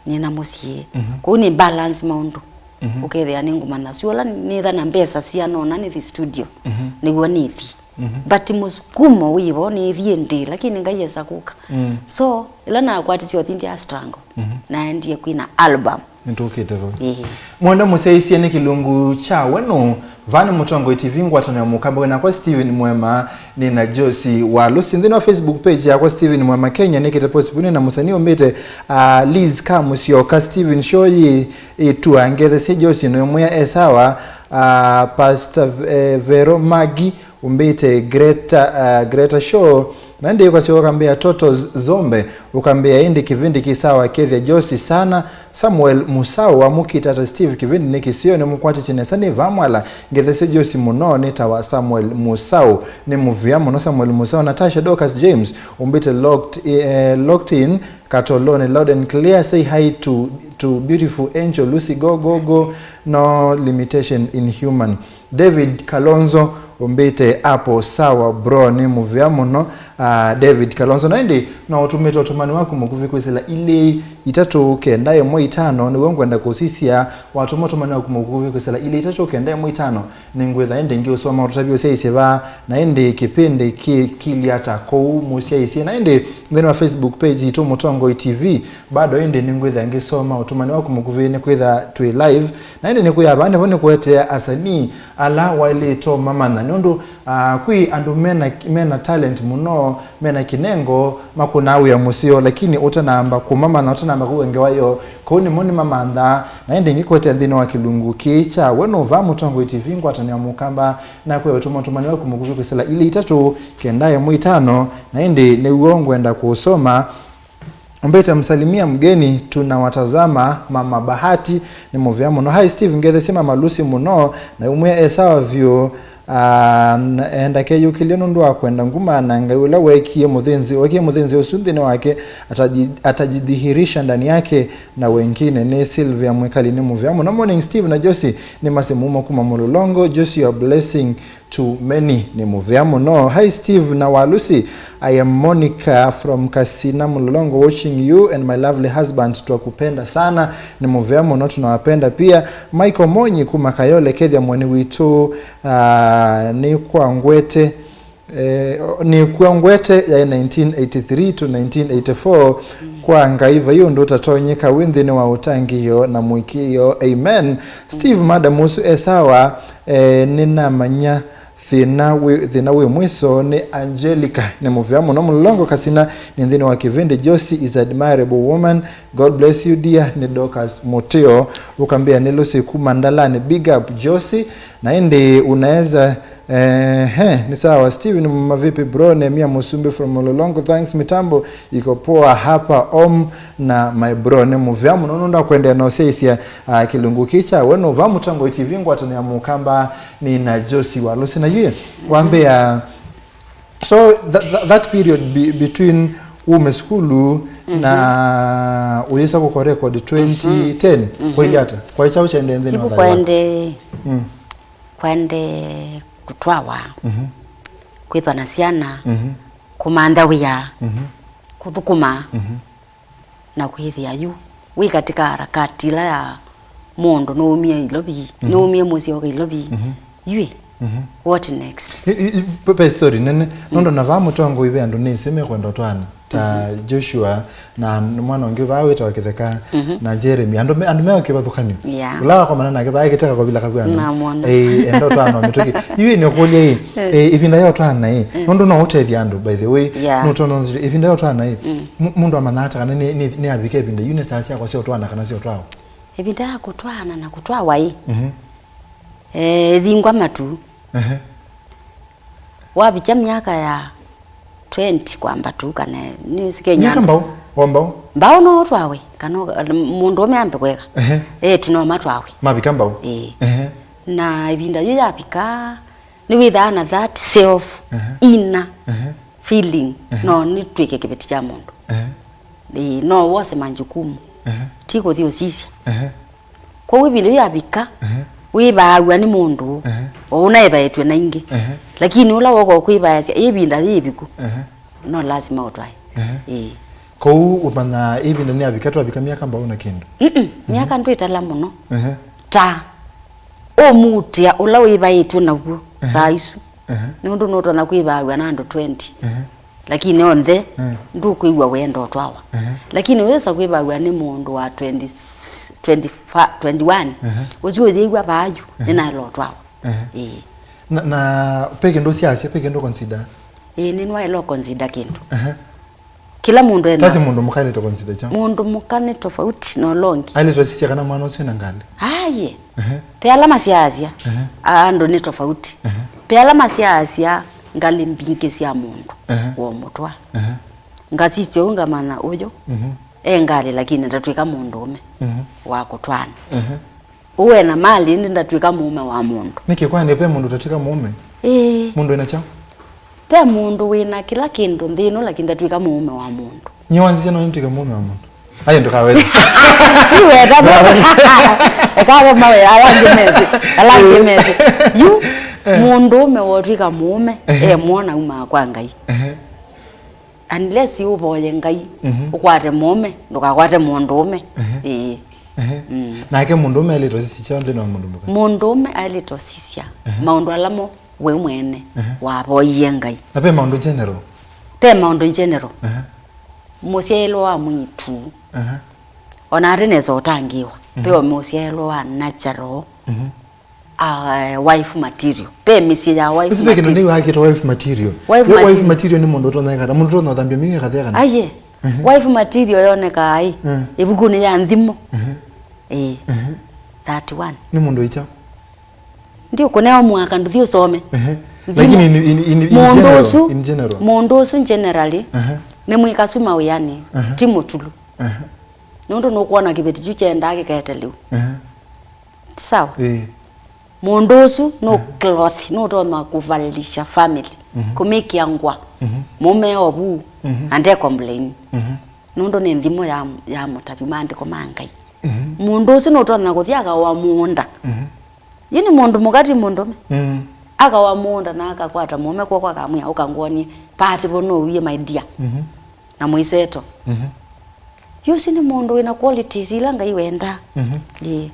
Nĩna mũsyĩ. Mhm. Kũu nĩ balance maũndũ. Mhm. Ũkethĩa nĩ ngũmanya syo ũla nĩtha na mbesa sianona nĩthi studio. Mhm. Nĩw'o nĩthi. Mhm. But mũsukumo wĩvo nĩthi ĩndĩ, lakini Ngai esa kũka. Mm. So, ĩla nakwatisye ũthi ndya struggle. Mhm. Naendie kwina album. Nĩtũkĩte vau. Ĩĩ. Mwenda mũsyaisye nĩ kĩlungu kya wenu. Vaa nĩ Mũtongoi T V, ngwatanĩo ya mũkamba wĩ nakwa Steven Mwema. Nĩ na Josie Walusi nthĩnĩ wa Facebook page yakwa, Steven Mwema Kenya, nĩkĩte post vau nĩ na mũsanii ũmbĩte, ah, Liz Kamusyoka. Steven, show yĩ ĩtua, ngethesye Josie, noĩmwĩa e sawa. Ah, Pastor V-, eh, Vero Magi ũmbĩte Greta, ah, Greta Show. Na ĩndĩ ũkasyoka ũkambĩa Totos Zombe, ũkambĩa ĩndĩ kĩvĩndĩ kĩ sawa, kethya Josie sana. Samuel Musau amũkita ata Steve, kĩvĩndĩ nĩ kĩseo, nĩmũkwatĩtye nesa, nĩ vaa mwala. Ngethesye Josie mũno, nĩtawa Samuel Musau. Nĩ mũvea mũno Samuel Musau. Natasha Dorcas James ũmbĩte locked, eh, locked in Katoloni, loud and clear. Say hi to, to beautiful Angel Lucy, go, go, go. No limitation in human. David Kalonzo ũmbĩte, apo sawa bro, nĩ mũvea mũno. Ah, David Kalonzo, na ĩndĩ no ũtũmĩte ũtũmani waku mũkuvĩ kwĩsĩla ilĩ itatũ kenda ĩmwe itano, nĩw'o ngwenda kũsisya. Watũma ũtũmani waku mũkuvĩ kwĩsĩla ilĩ itatũ kenda ĩmwe itano, nĩngwĩtha ĩndĩ ngĩũsoma ũtũtavya ũsyaisye vaa, na ĩndĩ kĩpĩndĩ kĩ kĩli ata kũu mũsyaisye. Na ĩndĩ nthĩnĩ wa Facebook page itũ Mũtongoi T V, bado ĩndĩ nĩngwĩtha ngĩsoma ũtũmani waku mũkuvĩ, nĩkwĩtha twĩ live. Na ĩndĩ nĩkwĩa vaa nĩvo nĩkũetea asanii ala waĩlĩte ũmamanya, nũndũ, ah, kwĩ andũ mena, mena talent mũno, mena kĩnengo, makũnaa wĩa mũseo, lakini ũtanamba kũmamanya, ũtanamba kũw'a ngewa yoo, kũu nĩmo nĩmamanthaa. Na ĩndĩ ngĩkũetea nthĩnĩ wa kĩlungu kĩĩ kya We Nũũ Vaa Mũtongoi T V, ngwatanĩo ya Mũkamba, na kwĩ ũtũma ũtũmani waku mũkuvĩ kwĩsĩla ilĩ itatũ kenda ĩmwe itano, na ĩndĩ nĩw'o ngwenda kũũsoma. Ũmbĩte, msalimia mgeni, tunawatazama, Mama Bahati, nĩ mũvea mũno. Hi Steve, ngethesye Mama Lucy mũno, na ũmwĩe e sawa vyũ. Ah, n-, e ndakeyũkĩlye nũndũ wa kwenda nguma, na Ngai ũla weekie mũthĩnzi, weekie mũthĩnzi ũsu nthĩnĩ wake, ataji-, atajidhihirisha ndani yake na wengine. Nĩ Sylvia Mwikali, nĩ mũvea mũno. Morning Steve na Josie, nĩ Masi Mumo kuma Mũlolongo. Josie, your blessing to many, nĩ mũvea mũno. Hi Steve na Walusi, I am Monica from Kasina Mlolongo, watching you and my lovely husband, twakupenda sana, nĩ mũvea mũno, tunawapenda pia. Michael Monyi kuma Kayole, kethya mweni witũ, ah, nĩ kwa ngwete, eh, nĩ kwa ngwete ya nineteen eighty-three to nineteen eighty-four, kwa Ngai vai ũndũ ũtatonyeka wĩ nthĩnĩ wa ũtangĩĩo na mũĩkĩĩo. Amen. Steve, madam ũsu e sawa, eh, nĩnamanya thĩna wĩ, thĩna wĩ mwiso. Nĩ Angelica, nĩ mũvea mũno. Mũlolongo Kasina, nĩ nthĩnĩ wa kĩvĩndĩ. Josie is admirable woman. God bless you dear. Nĩ Dorcas Mũtĩo, ũkambĩa nĩ Lucy kuma Ndalani. Big up Josie. Na ĩndĩ unaweza, eh, he, nĩ sawa. Steven, mavipi bro? Nehemia Musumbi from Mũlolongo. Thanks, mitambo iko poa hapa om na my bro. Nĩ mũvea mũno nũndũ wa kwendeea na ũsyaisya, ah, kĩlungu kĩĩ kya We Nũũ Vaa Mũtongoi T V, ngwatanĩo ya Mũkamba, nĩ na Josie Walusi. Na yu wambĩa, so that, that, that period be, between wume sukulu na ũyĩsa kũkwa record twenty ten, kwaĩlye ata? Kwaĩ kyaũ kyaendee nthĩnĩ wa thayũ waku? Kwaendee, kwaendee kũtwawa, kwĩthwa na syana, kũmantha wĩa, kũthũkũma. Na kwĩthĩa yu wĩ katĩ ka harakati ĩla ya mũndũ nũumie Ilovi, nũumie mũsyĩ oka Ilovi. Yu ĩ, what next? I, i, i, pe, pe story nene, nũndũ na vaa Mũtongoi ve andũ nĩsĩ mekwenda ũtwaana, ta Joshua na mwana ũngĩ vaa wĩtawa Kĩtheka na Jeremy. Andũ me, andũ me o kĩvathũkany'o. Yeah. Ũla wakomana nake vaa kĩteka kovila kakw'ano. Namwona. Eh, enda ũtwaana mĩtũkĩ. Yu ĩ nĩkũlya ĩ, eh, ĩvinda ya ũtwaana ĩ, nũndũ no ũtethya andũ, by the way. Yeah. Nũtona ĩvinda ya ũtwaana ĩ, Mu-, mũndũ amanyaa ata kana nĩ, nĩ, nĩ avika ĩvinda yu nĩ saa syakwa sya ũtwaana kana sya ũtwawa? Ĩvinda ya kũtwaana na kũtwawa ĩ, eh, ĩthingwa matu. Ehe. Wavikya myaka ya twenty kwamba tu kana nĩ sikenyana. Myaka mbau, o mbau? Mbau no ũtwawe, kana ũka-, mũndũũme ambe kweka. Ehe. Eh, tu no matwawe. Mavika mbau? Eh. Ehe. Na ĩvinda yu yavika, nĩwĩthaa na that self inner feeling, no nĩtw'ĩke kĩveti kya mũndũ. Ĩĩ, no wose manjukumu, ti kũthi ũsisya. Kwoou ĩvinda yu yavika, wĩvaaw'a nĩ mũndũ, o ũna ĩvaĩtw'e na ingĩ. Lakini ũla woka ũkwĩvaasya ĩvinda yĩ ĩviku, no lasima ũtwae. Ĩĩ. Kwoou ũmanyaa ĩvinda nĩyavika, twavika myaka mbau na kĩndũ? Mm-mm, myaka ndwĩtala mũno. Ta ũmutĩa ũla wĩvaĩtw'e naw'o saa isu. Nũndũ nũtonya kwĩvaaw'a na andũ twenty. Lakini onthe ndũkwĩw'a wenda ũtwawa. Lakini ũyĩsa kwĩvaaw'a nĩ mũndũ wa twenty, twenty-five, twenty-one, ũsu ũyĩw'a vaa yu nĩnaĩla ũtwawa. Ĩĩ. Na, na pe kĩndũ ũsyasya, pe kĩndũ consider? Ĩĩ, nĩnĩwaĩle consider kĩndũ. Ehe. Kĩla mũndũ ena. Tasi mũndũ mũka aĩlĩte consider kyaũ? Mũndũ mũka nĩ tofauti na ũla ũngĩ. Aĩlĩte ũsisya kana mwana ũsu ena ngalĩ? Aye. Ehe. Ve ala masyaasya, ehe, a-, andũ nĩ tofauti. Ehe. Ve ala masyaasya ngalĩ mbingĩ sya mũndũ, ehe, womũtwaa. Ehe. Ngasisya ũu ngamanya ũyũ, mhm, e ngalĩ lakini ndatw'ĩka mũndũũme, mhm, wa kũtwaana. Ehe. Ũũ ena malĩ ĩndĩ ndatw'ĩka mũũme wa mũndũ. Nĩkĩ kwani ve mũndũ ũtatw'ĩka mũũme? Ĩĩ. Mũndũ wĩna kyaũ? Ve mũndũ wĩna kĩla kĩndũ nthĩ ĩno lakini ndatw'ĩka mũũme wa mũndũ. Nyie wanzisya no nĩtw'ĩke mũũme wa mũndũ? Aye ndũkaweta. Iweta. Ekawe mawe ala angĩ mesĩ. Ala angĩ mesĩ. Yu, eh, mũndũũme wotw'ĩka mũũme, ehe, e mwona umaa kwa Ngai. Ehe. Unless ũvoye Ngai, mhm, ũkwate mũũme, ndũkakwate mũndũũme. Ehe. Ĩĩ. Ehe. Mm. Nake mũndũũme aĩlĩte ũsisya nthĩnĩ wa mũndũ mũka? Mũndũũme aĩlĩte ũsisya, ehe, maũndũ ala mo we mwene, ehe, wavoyie Ngai. Na ve maũndũ general? Ve maũndũ general. Ehe. Mũsyaĩlwa wa mwĩĩtu. Ehe. Ona ate nesa ũtangĩĩwa. Mhm. Ve o mũsyaĩlwa wa natural. Mhm. Ah, eh, wife material. Ve mĩsyĩ ya wife material. Ũsu ve kĩndũ nĩ wakĩtwa wife material. Wife material. Wife material nĩ mũndũ ũtonya ĩkata, mũndũ ũtonya ũthambia mĩu ĩkathĩa kana? Aye. Mhm. Wife material yonekaa ĩ, mm, ĩvukunĩ ya Nthimo. Mhm. Ĩĩ. Mhm. Thirty-one. Nĩ mũndũ ĩkyaũ? Ndiũkũnea mwaka ndũthi ũsome. Mhm. Nthimo. Lakini in, in, in, in mũndũ general, ũsu, in general. Mũndũ ũsu generally, mhm, nĩ mwĩkasu mawĩanĩ, mhm, ti mũtulu. Mhm. Nũndũ nũkwona kĩveti kyu kyendaa kĩkete lĩu. Mhm. Sawa? Ĩĩ. Mũndũ ũsu nũ, mhm, cloth, nũtonya kũvalisha family, mhm, kũmĩkĩa ngũa. Mhm. Mũme ovu, mhm, ande complain. Mhm. Nũndũ nĩ nthimo ya, ya mũtavyu maandĩko ma Ngai. Mhm. Mũndũ ũsu nũtonya kũthi akawa mũũnda. Mhm. Yu nĩ mũndũ mũka ti mũndũme. Mm. Akawa mũũnda na akakwata mũũme kw'oko akamwĩa, "Ũka ngwonie paati vo nũwie, my dear." Mhm. Na mũiseto. Mhm. Yu ũsu nĩ mũndũ wĩna qualities ila Ngai wendaa. Mhm. Ĩĩ.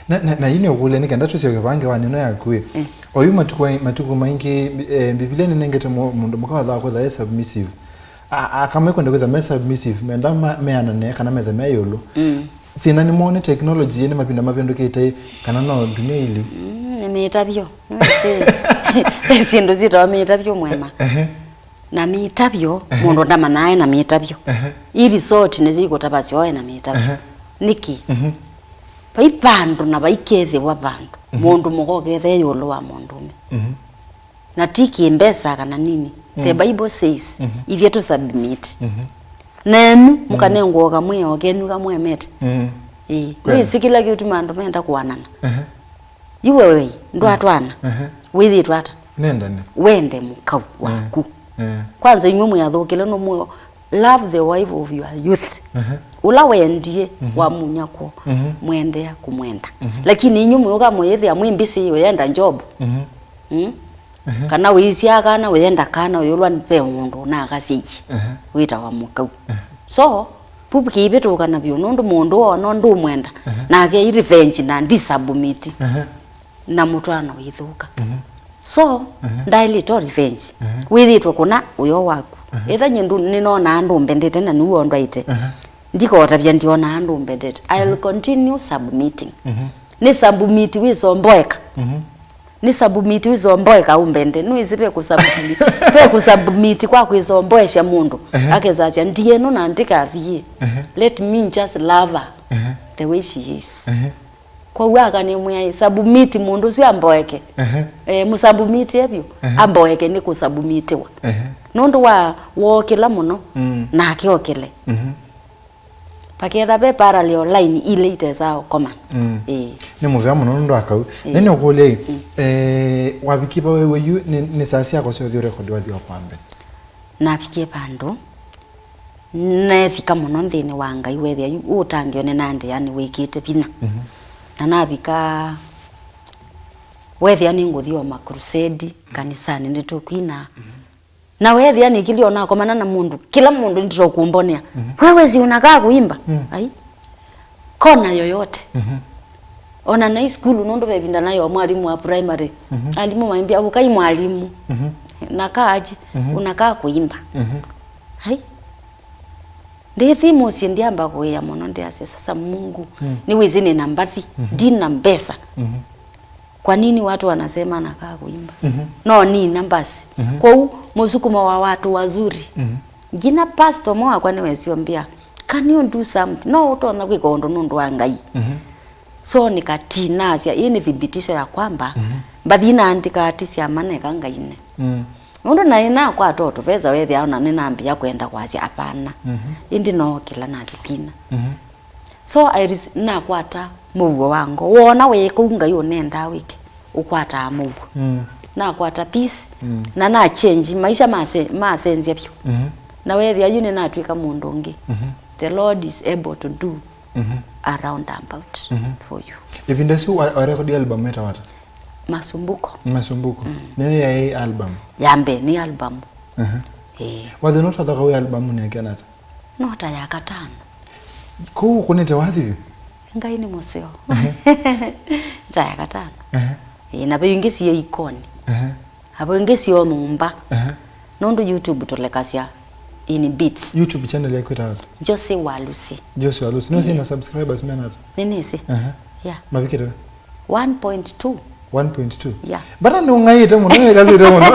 Na, na, na yu nĩũkũlya nĩ kenda tũsyoke vaa ngewanĩ ĩno yaku ĩ. Eh. Oyu matukũ ai-, matukũ maingĩ, eh, Mbivilia nĩnengete mũ-, mũndũ mũka wathaa kwĩtha e submissive. A, a, aka mekwenda kwĩtha me submissive, menda ma, meanane kana methe me ĩũlũ. Mm. Thĩna nĩ moo nĩ technology ĩĩ nĩ mavinda mavĩndũkĩte ĩ, kana no dunia ili? Mm, nĩ mĩtavyo. Nĩwĩsĩ. Ve syĩndũ syĩtawa mĩtavyo mwema. Ehe. Na mĩtavyo, ehe, mũndũ ndamanyaa e na mĩtavyo. Ehe. I resort nĩsyo ikũtavasya oe na mĩtavyo. Ehe. Nĩkĩ? Mhm. Vai vandũ na vaikethĩwa vandũ, mhm, mũndũ mũka ũketha e ĩũlũ wa mũndũũme. Mhm. Na ti kĩ mbesa kana nini. The, mm, Bible says, mhm, ithyĩ tũ submit. Mhm. Nenyu, mm, mũkanengwa o kamwĩao kenyu kamwemete. Mm. Ĩĩ. Kweli. Nĩwĩsĩ kĩla kĩũtuma andũ menda kũanana. Ehe. Yu we, we, ndwatwana. Ehe. Wĩthĩtwe ata? Nendane. Wende mũkau waku. Eh, eh. Kwanza inyw'ĩ mwĩ athũkĩle no mwĩ love the wife of your youth. Ehe. Ũla wendie, mhm, wamunya kw'o, mhm, mwendea kũmwenda. Mhm. Lakini inyw'ĩ mwĩũka mwĩyĩthĩa mwĩ mbĩsĩ ũyenda job. Mhm. Mm? Ehe. Kana wĩisyaa kana ũyenda kana ũyũlwa ve mũndũ ũnakasya ici. Ehe. Wĩtawa mũkau. Ehe. So, vu kĩivĩtũka na vyũ nũndũ mũndũ wona ndũmwenda, ehe, nake i revenge na disubmit. Ehe. Na mũtwaano wĩthũka. Mhm. So, ehe, ndaĩlĩte o revenge. Ehe. Wĩthĩtwe kũna ũyo waku. Ehe. Etha nyie ndu-, nĩnonaa ndũmbendete na nĩw'o ndwaĩte. Ehe. Ndikotavya ndionaa ndũmbendete. I'll, mhm, continue submitting. Mhm. Nĩ submit wĩsomboeka. Mhm. Nĩ submit wĩsomboeka ũmbende. Nũĩsĩ ve kũsubmit, ve kũsubmit kwa kwĩsomboesya mũndũ. Ehe. Akesasya, "Ndieno na ndikathiĩ. Ehe. Let me just love her, ehe, the way she is." Ehe. Kwoou aka nĩmwĩa, submit mũndũ ũsu amboeke. Ehe. Eh, mũsubmit e vyũ. Ehe. Amboeke nĩ kũsubmitiwa. Ehe. Nũndũ wa wookĩla mũno, mm, nake okĩle. Mhm. Vaketha ve parallel line ilĩ itesaa ũkomana. Mm. Ĩĩ. Nĩ mũvea mũno nũndũ wa kau. Ĩĩ. Na nĩũkũlya ĩ, mm, eh, wavikie va wewe yu nĩ, nĩ saa syakwa syothi ũrekodi wathi wa kwambe? Navikie vandũ neethika mũno nthĩnĩ wa Ngai, weethĩa yu ũtangĩĩo nĩnandĩa nĩwĩkĩte vinya. Mhm. Na navika, weethĩa nĩngũthi o makrusedi kanisanĩ nĩtũkwina. Mhm. Na weethĩa nĩkĩlya onakomana na mũndũ, kĩla mũndũ nĩtũkũmbonea. Mhm. Wewe si unakaa kuimba? Mm. Ai. Kona yoyote. Mhm. Ona nai sukulu, nũndũ ve ĩvinda naĩ o mwalimu wa primary. Mhm. Alimũ maimbĩa, "Ukai mwalimu." Mhm. Nakaa aje, mhm, "Unakaa kuimba." Mhm. Ai. Ndĩthi mũsyĩ ndyamba kũĩa mũno, ndyasya, "Sasa Mungu, mm, nĩwĩsĩ nĩna mbathi, mhm, ndina mbesa. Mhm. Kwa nini watu wanasema nakaa kuimba?" Mhm. No nina basi. Mhm. Kwoou, mũsukumo wa watu wazuri. Mhm. Nginya pastor ũmwe wakwa nĩwesie ũmbĩa, "Can you do something? No ũtonya kwĩka ũndũ nũndũ wa Ngai?" Mhm. So nĩkatinasya, ĩĩ nĩ thibitisho ya kwamba, mhm, mbathi naandĩka ati sya maneka Ngainĩ. Mm. Nũndũ naĩ nakwata o tũvesa wethĩa ona nĩnambĩa kwenda kwasya apana. Mhm. Ĩndĩ nookĩla nathi kwina. Mhm. So I res-, nakwata mũuo wa ngoo. Woona wĩ kũu Ngai ũnendaa wĩke, ũkwataa mũuo. Mm. Nakwata peace, mm, na na change, maisha mase-, masenzya vyũ. Mhm. Na wethĩa yu nĩnatw'ĩka mũndũ ũngĩ. Mhm. The Lord is able to do, mhm, a roundabout, mhm, for you. Ĩvinda ĩsu wa, wa record album ĩtawa ata? Masumbuko. Masumbuko. Mm. Nĩyo yaĩ album? Ya mbee nĩ album. Mhm. Ĩĩ. Wathi no twathoka wĩ album nĩ akĩana ata? No ta ya katano. Kũu ũkũnĩte wathi vyũ? Ngai nĩ mũseo. Ehe. Ta ya katano. Ehe. Ĩĩ, na ve ingĩ siĩ ikoni. Ehe. Na ve ingĩ sio nyũmba. Ehe. Nũndũ YouTube tũlekasya in beats. YouTube channel yaku ĩtawa ata? Josie Walusi. Josie Walusi. No, ĩĩ, sina subscribers mena ata? Nĩnĩsĩ. Ehe. Yeah. Mavikĩte? One point two. One point two. Yeah. Bana nĩũng'aĩte mũno, nĩwĩkasĩte mũno.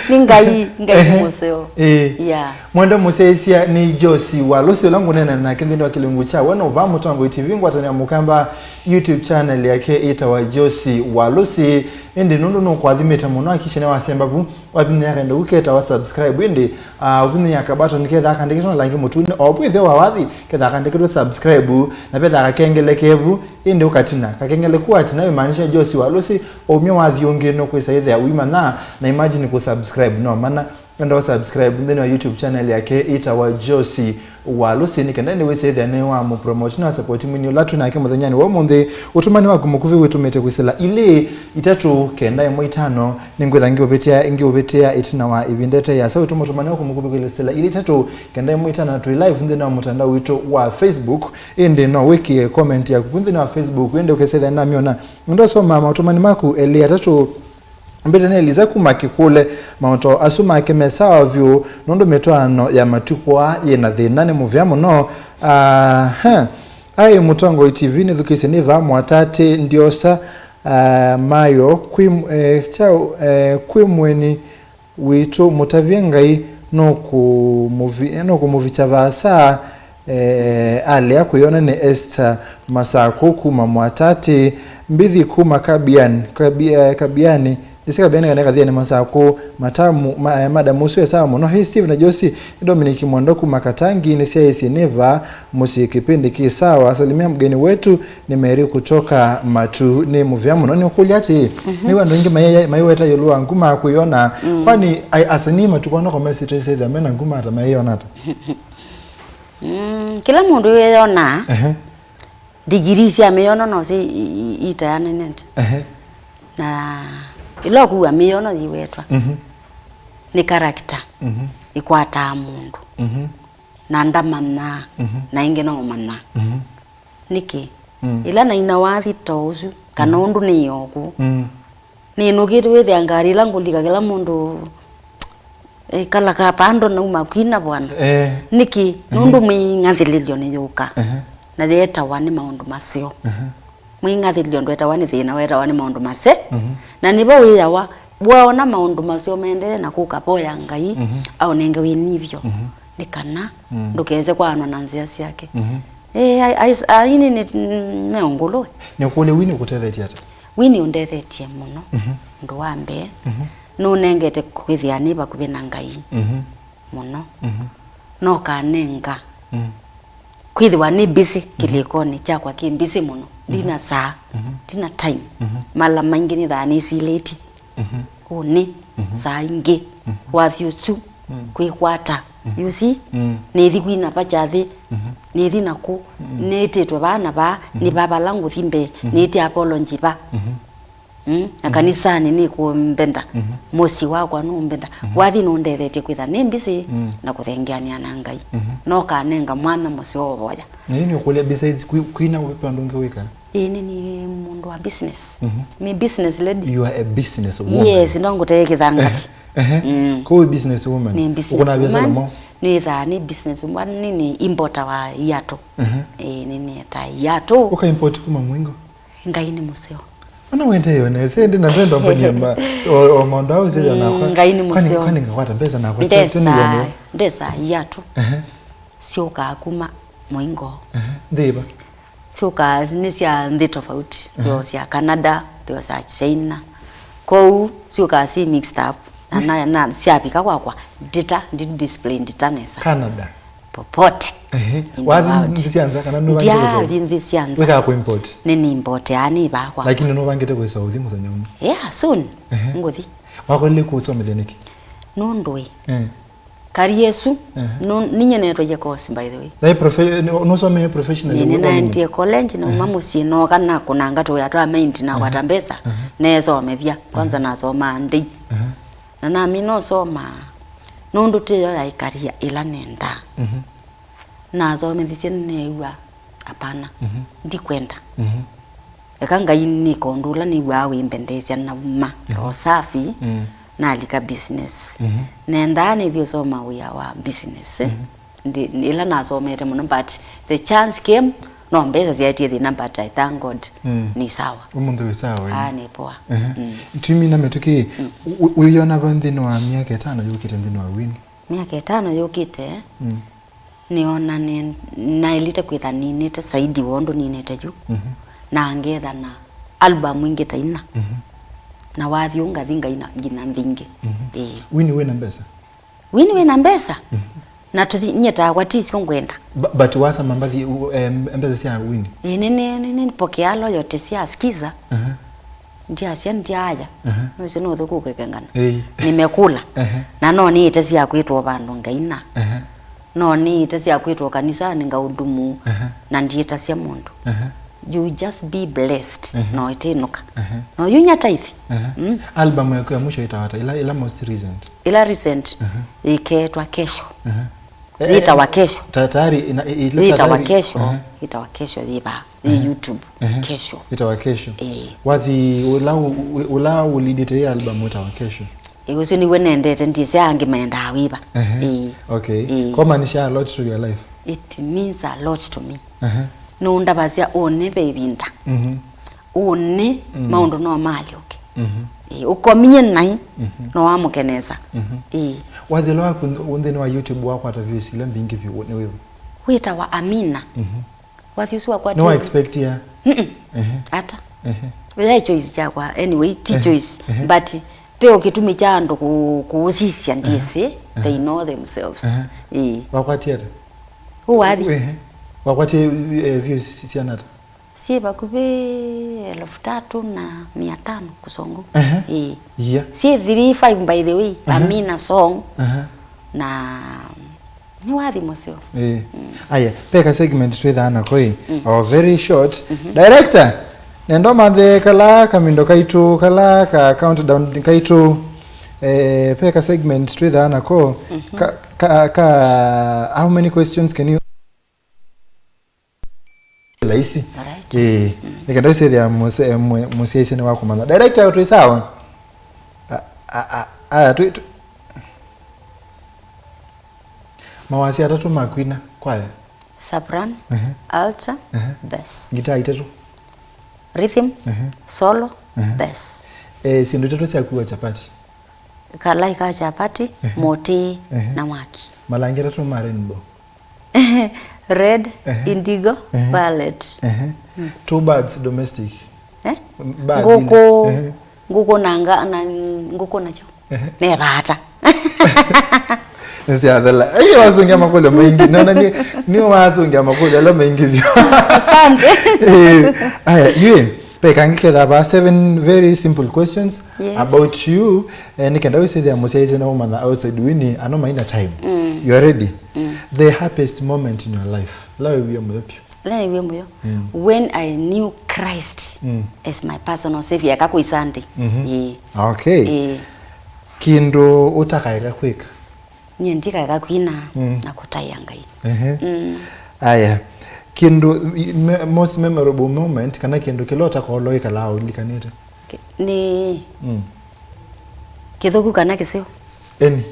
Nĩ Ngai, Ngai nĩ mũseo. Ĩĩ. Yeah. Mwenda mũsyaĩĩsya nĩ Josie Walusi ũla ngũneena nake nthĩnĩ wa kĩlungu kya We no Vaa Mũtongoi T V, ngwatanĩo ya Mũkamba YouTube channel yake ĩtawa Josie Walusi. Ĩndĩ nũndũ nũkwathimĩte mũno, akisha nĩwasemba vu, wavinya kaenda kau ketawa subscribe, ĩndĩ, ah, ũvinya ka button kethaa kandĩkĩtwe na langi mũtune, o vu ĩtheo wa wathi, kethaa kandĩkĩtwe subscribe, na vethaa kakengele kevu, ĩndĩ ũkatina. Kakengele ku watina, wĩmaanisha Josie Walusi, oumya wathi ũngĩ nũkwĩsa ĩthĩa ũimanya, na imagine kũ subscribe, no mana, enda ũ subscribe nthĩnĩ wa YouTube channel yake ĩtawa Josie Walusi, nĩ kenda ĩndĩ wĩsĩ ĩthĩa nĩ wa mũpromote na support mwini ũla twĩ nake mũthenyanĩ wa ũmũnthĩ. Ũtũmani waku mũkuvĩ wĩtũmĩte kwĩsĩla ilĩ itatũ kenda ĩmwe itano. Nĩngwĩtha ngĩũvĩtĩa, ngĩũvĩtĩa ĩtina wa ĩvinda ĩte yasa. Wĩtũma ũtũmani waku mũkuvĩ kwĩsĩla ilĩ itatũ kenda ĩmwe itano. Twĩ live nthĩnĩ wa mũtandao witũ wa Facebook, ĩndĩ no wĩkĩe comment yaku ku nthĩnĩ wa Facebook, ĩndĩ ũkesethĩa namyona. Ndasoma maũtũmani maku elĩ atatũ. Mbĩte nĩ Eliza kuma Kĩkũle. Maũtao asu make me sawa vyũ, nũndũ mĩtwaano ya matukũ aa yĩ na thĩna, nĩ mũvea mũno. Aha. Ai, Mũtongoi T V nĩthukĩĩsye nĩ vaa Mwatate ndiosa, ah, mayo kwĩ, eh, kyaũ, eh, kwĩ mũeni witũ mũtavye Ngai nũkũmũvi-, nũkũmũvikya vaasa. Eh, alea kwĩyona nĩ Esther Masakũ kuma Mwatate, Mbithi kuma Kabian, Kabi-, eh, Kabiani, nĩsĩ Kabiani kana Kathiani Masakũ, Matamu, ma, eh, Madam ũsu esaa mũno. Hey, Steve na Josie, nĩ Dominic Mwando kuma Katangi, nĩsyaĩĩsye nĩ vaa mũsyĩ kĩpindi kĩ sawa. Salimia mgeni wetu, nĩ Mary kutoka Matu, nĩ mũvea mũno. Nĩũkũlya atĩ, mhm, nĩw'o andũ aingĩ mai-, maiweta ĩũlũ wa nguma kwĩyona, mm, kwani ai-, asanii matukũ aa noko mesĩte ĩsethĩa mena nguma ata maĩyona ata? Mm, kĩla mũndũ wĩyonaa, ehe, ndigiri sya mĩyono nosyo i-, i-, itayanĩnĩte. Ehe. Na ĩla ũkua mĩyono yĩwetwa, mhm, nĩ character, mhm, ĩkwataa mũndũ. Mhm. Na ndamanyaa, mhm, na ĩngĩ no ũmanyaa. Mhm. Nĩkĩ? Mm. Ĩla naina wathi ta ũsu, kana, mm, ũndũ nĩĩ oku, mm, nĩnũkĩte wĩthĩa ngarĩ ĩla ngũlika kĩla mũndũ ĩkala kapando nauma kwina bwana. Eh. Nĩkĩ? Ehe. Nũndũ mwĩing'athĩlĩlyo nĩyũka. Ehe. Na yetawa nĩ maũndũ maseo. Ehe. Mwĩing'athĩlĩlyo ndwetawa nĩ thĩna, wetawa nĩ maũndũ mase. Mhm. Na nĩvo wĩawa, waona maũndũ maseo maendee na kũka voya Ngai, mhm, aũnenge wĩnyivyo. Mhm. Nĩ kana, mm, ndũkese kwaanwa na nzĩa syake. Mhm. Eh, ai, ai, ai, nĩ, nĩ, me ũngũlũ. Nĩkũlya wini ũkũtethetye ata? Wini ũndethetye mũno. Mhm. Ũndũ wa mbee, mhm, nũnengete kwĩthĩa nĩ vakuvĩ na Ngai, mhm, mũno. Mhm. Nokanenga, mm, kwĩthĩwa nĩ busy, mhm, kĩlĩkonĩ kyakwa kĩ busy mũno. Mhm. Ndina saa, mhm, ndina time. Mhm. Mala maingĩ nĩthaa nĩsilĩti. Mhm. Ũnĩ, mhm, saa ingĩ, mhm, wathi ũsu, mm, kwĩkwata. Mhm. You see? Mm. Nĩthi kwina va kyathĩ, mhm, nĩthi naku, mm, nĩtĩtwe vaa na vaa, mhm, nĩ va vala ngũthi mbee, mhm, nĩtĩ apology va. Mhm. Mm, na, mhm, kanisanĩ nĩkũmbenda, mhm, mũsyĩ wakwa nũmbenda. Mhm. Wathi nũndethetye kwĩtha nĩ busy, mm, na kũthengeanĩa na Ngai. Mhm. Nokanenga mwanya mũseo ũvoya. Na yu nĩũkũlya, besides kwi-, kwina, ve ũndũ ũngĩ wĩkaa? Ĩĩ, nĩ, nĩ mũndũ wa business. Mhm. Nĩ business lady. You are a business woman. Yes, no ngũtee kĩthangati. Ehe. Mm. Kũu business woman. Nĩ business woman. Ũkũna biacara mwaũ? Nĩthaa nĩ business woman, nĩ, nĩ importer wa iatũ. Ehe. Ĩĩ, nĩ, nĩ ta iatũ. Ũka import kuma Mwingo? Ngai nĩ mũseo. Ona wende yo nese, ndi na ndenda mbonyema, o, o maũndũ au sĩthĩa nakwa. Mm, Ngai nĩ Kwani, mũseo. Kwani ngakwata mbesa nakwa, tyo, tyo nĩ Ndesa, yone. Ndesa iatũ. Ehe. Syũkaa kuma mũingo. Ehe. Nthĩ ĩva? Syũkaa nĩ sya nthĩ tofauti. Ehe. Yo sya Canada, yo sya China. Kwoou, syũkaa si mixed up. Na, na, na syavika kwakwa, ndita, ndi display ndita nesa. Canada? Popote. Ehe. In the Wathi world. Nthĩ sya nza kana nũvangĩte kũseo? Ndyathi nthĩ sya nza. Wĩkaa kũ import? Nĩ ni import, aa, nĩ vaa kwakwa. Lakini nũvangĩte kwĩsa ũthi mũthenya ũmwe? Yeah, soon. Ehe. Ngũthi. Wakolile kũsomethya nĩkĩ? Nũndũ ĩ. Eh. Kari ĩsu, Ehe. nũ-, ninyie netwaie course, by the way. Yaĩ profe-, nĩ-, nũsomee professionally? Nĩ, nĩ wĩ mwalimu? Naendie college, nauma Ehe. mũsyĩ, nooka nakũnanga tũwĩa twa maindi, nakwata Ehe. mbesa, Ehe. neesomethya. Kwanza Ehe. nasomaa ndei. Ehe. Na namina ũsoma, nũndũ tĩyo yaĩ career ĩla nendaa. Mhm. Nasomethisye neew'a, "Hapana, Mhm. ndikwenda." Mhm. Eka Ngai nĩka ũndũ ũla nĩw'aa wĩmbendeesya nauma Mhm. roho safi, Mm. nalika business. Mhm. Nendaa nĩthi ũsoma wĩa wa business, eh? Mhm. Ndi, ĩla nasomete mũno, but the chance came, no mbesa syaetie thĩna, but I thank God, Mm. nĩ sawa. Ũmũnthĩ wĩ sawa, ĩĩ. Ah, nĩ poa. Ehe. Mm. Twimina mĩtũkĩ, Mm. ũ-, ũ-, ũyona va nthĩnĩ wa myaka ĩtano yũkĩte nthĩnĩ wa wini? Myaka ĩtano yũkĩte, Mm. nĩona nĩ-, naĩlĩte kwĩtha ninĩte saidi wa ũndũ ninĩte yu, Mhm. na ngetha na album ingĩ ta ina. Mhm. Na wathi ũu ngathi ngaina nginya nthĩ ingĩ. Mhm. Ĩĩ. Wini wĩna mbesa? Wini wĩna mbesa? Mhm. Na tũthi-, nyie takwa tisyo ngwenda. Bu-, but wasama mbathi, u-, em, mbesa sya wini? Ĩĩ, nĩ, nĩ, nĩ, nĩ pokea royalty sya Skiza. Aha. Ndiasya ndiaya. Aha. Nũsĩ nũthũku kũkengana. Ĩĩ. Nimekula. Aha. Na no nĩĩte sya kwĩtwa vandũ ngaina. Aha. No nĩĩte sya kwĩtwa kanisanĩ ngaũndumu. Aha. Na ndiĩtasya mũndũ. Aha. You just be blessed. Aha. No ĩtĩnũka. Aha. No yunya tithe. Aha. Mm. Album yaku ya mwisho ĩtawa ata? Ila, ila most recent? Ila recent. Aha. Ĩketwa Kesho. Aha. Eh, Yĩtawa eh, Kesho. Ta-, tayari ina-, i-, ila Yĩtawa tayari Kesho. Aha. Yĩtawa Kesho yĩ vaa. Yĩ Aha. YouTube. Aha. Kesho. Yĩtawa Kesho. Ĩĩ. Wathi ũla u-, u-, ũla ũlidĩte ĩ album wĩtawa Kesho? Ĩĩ, ũcio nĩw'o nendete, ndiĩsĩ angĩ mendaa wĩva. Aha. Ĩĩ. Okay. Ĩĩ. Kumaanisha a lot to your life? It means a lot to me. Aha. Nũndavasya ũnĩ ve ĩvinda. Mhm. Ũnĩ Mm. maũndũ no maalyũke. Mhm. Ĩĩ, ũkomie naĩ Mhm. no wamũkenesa. Mhm. Ĩĩ. Wathi ũla waku nth-, nthĩnĩ wa YouTube wakwata views ila mbingĩ vyũ nĩ wĩva? Wĩtawa Amina. Mhm. Wathi ũsu wakwa Nĩ wa ti expect ya? Mm-mm. Ehe. Ata? Ehe. Yaĩ choice kyakwa. Anyway, ti Ehe. choice. Ehe. But ve o kĩtumi kya andũ kũ-, kũũsisya ndiĩsĩ. Ehe. They know themselves. Ehe. Ĩĩ. Wakwatie ata? Ũ wathi. Ehe. Wakwatie, eh, views si-, siana ata? Syĩ vakuvĩ elfu tatu na mia tano kũsongo. Ehe. Ĩĩ. Yeah. Syĩ three five, by the way. Ehe. Amina song. Ehe. Na nĩ wathi mũseo. Ĩĩ. Mm. Aya, ve ka segment twĩthaa nako ĩ. Mm. Oh, very short. Mhm. Director, nenda ũmanthe kala kamindo kaitũ, kala ka countdown kaitũ. Eh, ve ka segment twĩthaa nako. Mhm. Ka, ka, ka, how many questions can you Laisi. Alright. Ĩĩ. Mm. Nĩ kenda ũsethĩa mũse-, mwe-, mũsyaĩĩsya nĩ wa kũmanya. Director, twĩ sawa? A, a, a, aya, twĩ, twĩ. Mawasya atatũ ma kwina kwaya. Soprano, Ehe. alto, Ehe. bass. Ngitaa itatũ. Rhythm, Ehe. solo, Ehe. bass. Eh, syĩndũ itatũ sya kua chapati. Kalai ka chapati, Ehe. mũtĩ, Ehe. na mwaki. Malangi atatũ ma rainbow. Red, Ehe. indigo, Ehe. violet. Ehe. Mm. Two birds domestic. Eh? Bird Ngũkũ, ile. Ehe. ngũkũ na nga-, na ngũkũ na kyaũ? Ehe. Me vata. Nĩsyathela. Ai, wasũngĩa makũlyo maingĩ. Nona nĩ, nĩ wasũngĩa makũlyo ala maingĩ vyũ. Asante. Eh, aya, yue, ve kangĩ kethaa vaa seven very simple questions Yes. about you. Eh, nĩ kenda wĩsĩthĩa mũsyaĩĩsya na ũmanya outside wini ano maina time. Mm. You are ready? Mm. The happiest moment in your life. La wĩw'ie mũyo vyũ. Ĩla nĩw'ie mũyo. Mm. When I knew Christ Mm. as my personal savior, eka kwĩ Sunday. Mhm. Ĩĩ. Okay. Ĩĩ. Kĩndũ ũtakaeka kwĩka? Nyie ndikaeka kwina Mm. na kũtaĩa Ngai. Ehe. Mm. Aya. Kĩndũ, i-, me-, most memorable moment, kana kĩndũ kĩla ũtakoolwa ĩkalaa ũlilikanĩte? Kĩ-, nĩ Mm. kĩthũku kana kĩseo? Any.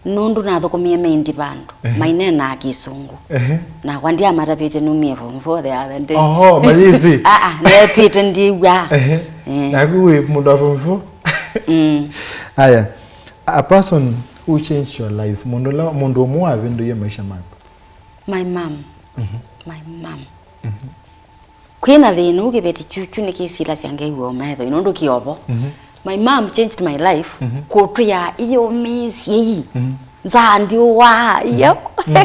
Nũndũ nathũkũmie maindi vandũ, Ehe. maineenaa Kĩsũngũ. Ehe. Nakwa ndyamatavĩtye numie form four the other day. Oho, mayĩsĩ. Aa, neetw'ĩte ndyĩw'aa. Ehe. Eh. Naku wĩ mũndũ wa form four? Mm. Aya, a person who changed your life, mũndũ ũla, mũndũ ũmwe wavĩndũie maisha maku. My mom. Mhm. My mom. Mhm. Kwĩna thĩna ũũ kĩveti kyukyu nĩkĩsilasya ngew'a ũmetho nũndũ kĩovo. Mhm. My mom changed my life. Mhm. Kũtwĩa iyũmĩĩsye ii. Mhm. Nzaa ndiũwaa, iyo. Mhm.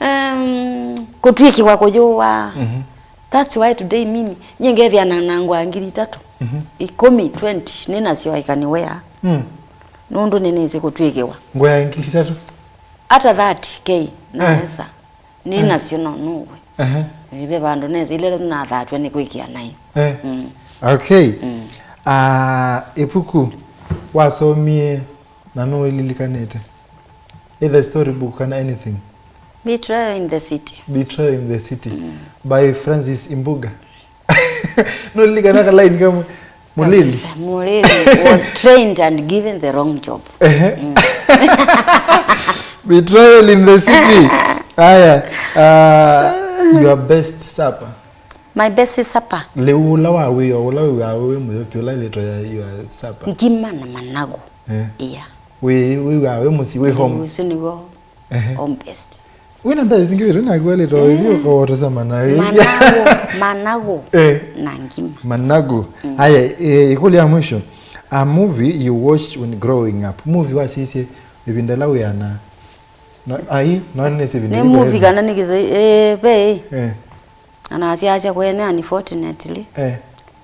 Um, kũtw'ĩkĩwa kũyũwaa. Mhm. That's why today mimi, nyie ngethĩa na, na ngũa ngili itatũ. Mhm. Ikũmi, twenty, nĩ nasyo I can wear. Mm. Nũndũ nĩnĩsĩ kũtw'ĩkĩwa. Ngũa ngili itatũ? Hata thirty K, eh, naweza. Nĩ, eh, nasyo no nũwe. Ehe. Eh, ve vandũ nesa ile nathatw'a nĩ kwĩkĩa naĩ. Eh. Mm. Okay. Mm. Ah, ĩvuku wasomie na nũĩlilikanĩte? Either storybook kana anything. Betrayal in the City. Betrayal in the City. Mm. By Francis Imbuga. Nũlilikana ka line kamwe? Mũlili. Kabisa, Mũlili was trained and given the wrong job. Ehe. Mm. Betrayal in the City. Aya, uh, your best supper. My best supper. Lĩu ũla wa wĩo, ũla wĩw'aa wĩ mũyo vyũ, ũla ĩlĩtwa ya your supper. Ngima na managu. Eh. Yeah. Wĩ, wĩw'aa wĩ mũsyĩ, wĩ home. Ũsu nĩw'o. Ehe. Home based. Wĩna mbesa ingĩ wĩtũ naku alĩtwa, eh, ĩthiĩ ũkawotosa managu. Managu, managu, eh, na ngima. Managu. Mm. Aya, eh, ĩkũlyo ya mwisho. A movie you watched when growing up. Movie wasisye ĩvinda ĩla wĩana. No, ai, no nĩ ĩvinda. Nĩ movie kana nĩ kĩsai, eh, ve. Eh. Na nasyasya kwene, unfortunately. Eh.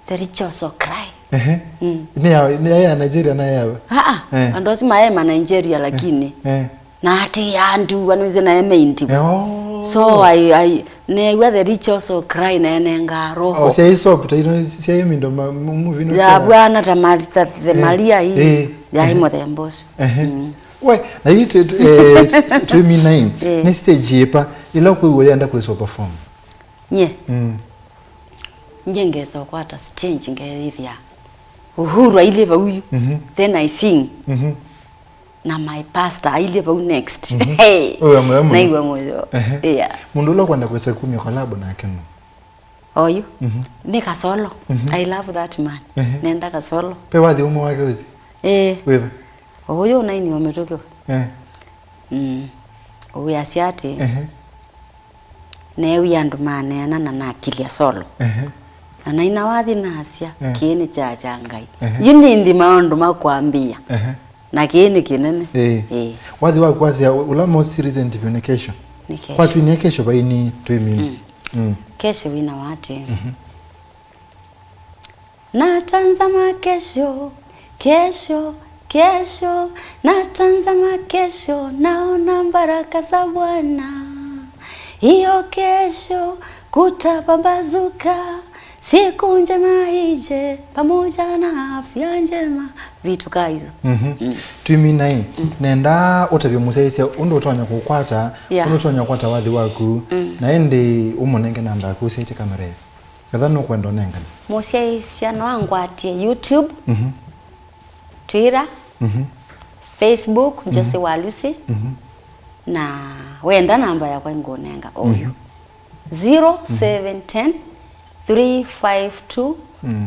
The rich also cry. Ehe. Mm. Nĩ ya, nĩ ya, ya Nigeria na ya. Ah, ah. Eh. Andũ asu maema Nigeria, eh, lakini. Eh. Na ati andu anwĩsĩ na eme indigo. Eh, oh. So I, I, neew'a the rich also cry na enenga roho. Oh, syaĩ soft, ino syaĩ mindo ma, mu-, movie no sya. Yavwana ta Marita, the, eh, Maria ii. Eh. Yaĩ, eh, mũthemba ũsu. Ehe. Mm. We, na yu tu, tu, eh, tu, twĩmina ii. Eh. Nĩ stage yĩva ĩla kwĩw'a yenda kwĩswa perform? Nye. Mm. Nye ngesa ũkwata stage ngeyĩthĩa Uhuru ailyĩ vau yu. Mhm. Then I sing. Mhm. Na my pastor ailyĩ vau next. Mhm. Hey. Ũyũ amwe amwe. Naigua mũyo. Ehe. Yeah. Mũndũ ũla ũkwenda kwĩsa kumya collab nake nũ? Oyu. Mhm. Nĩ Kasolo. Mhm. I love that man. Ehe. Nenda Kasolo. Pe wathi ũmwe wake wĩsĩ? Eh. Wĩva? Ũyũ ũnaini ũmĩtũkĩwa. Eh. Mm. Ũwĩasya atĩ. Ehe. Neewie andũ maneena na nakilya solo. Ehe. Na naina wathi nasya, eh, kĩĩ nĩ kya kya Ngai. Ehe. Yu nĩndi maũndũ makwambĩĩa. Ehe. Na kĩĩ nĩ kĩnene. Ĩĩ. Ĩĩ. Wathi wa kwasya, ũla most recent vyũ nĩ Kesho. Nĩ Kesho. Kwa twinie Kesho vaini twĩmini. Mm. Mm. Kesho wĩna wate. Mhm. Natazama kesho, kesho, kesho, natazama kesho, naona baraka za Bwana. Hiyo kesho kutapambazuka, siku njema ije pamoja na afya njema. Vitu kaa hizo. Mhm. Mm. Twĩmina ii, mm, nenda ũtavye mũsyaĩĩsya ũndũ ũtonya kũkwata, yeah, ũndũ ũtonya kũkwata wathi waku, mm, na ĩndĩ ũmũnenge namba yaku ũsyaĩtye kamera ĩyo. Ketha nũkwenda ũnengane. Mũsyaĩĩsya no angwatie YouTube, mhm, Twitter, mhm, Facebook, mhm, Josie Walusi, mhm, na wenda namba yakwa ngũnenga oyu. Mhm. Zero seven ten, three five two,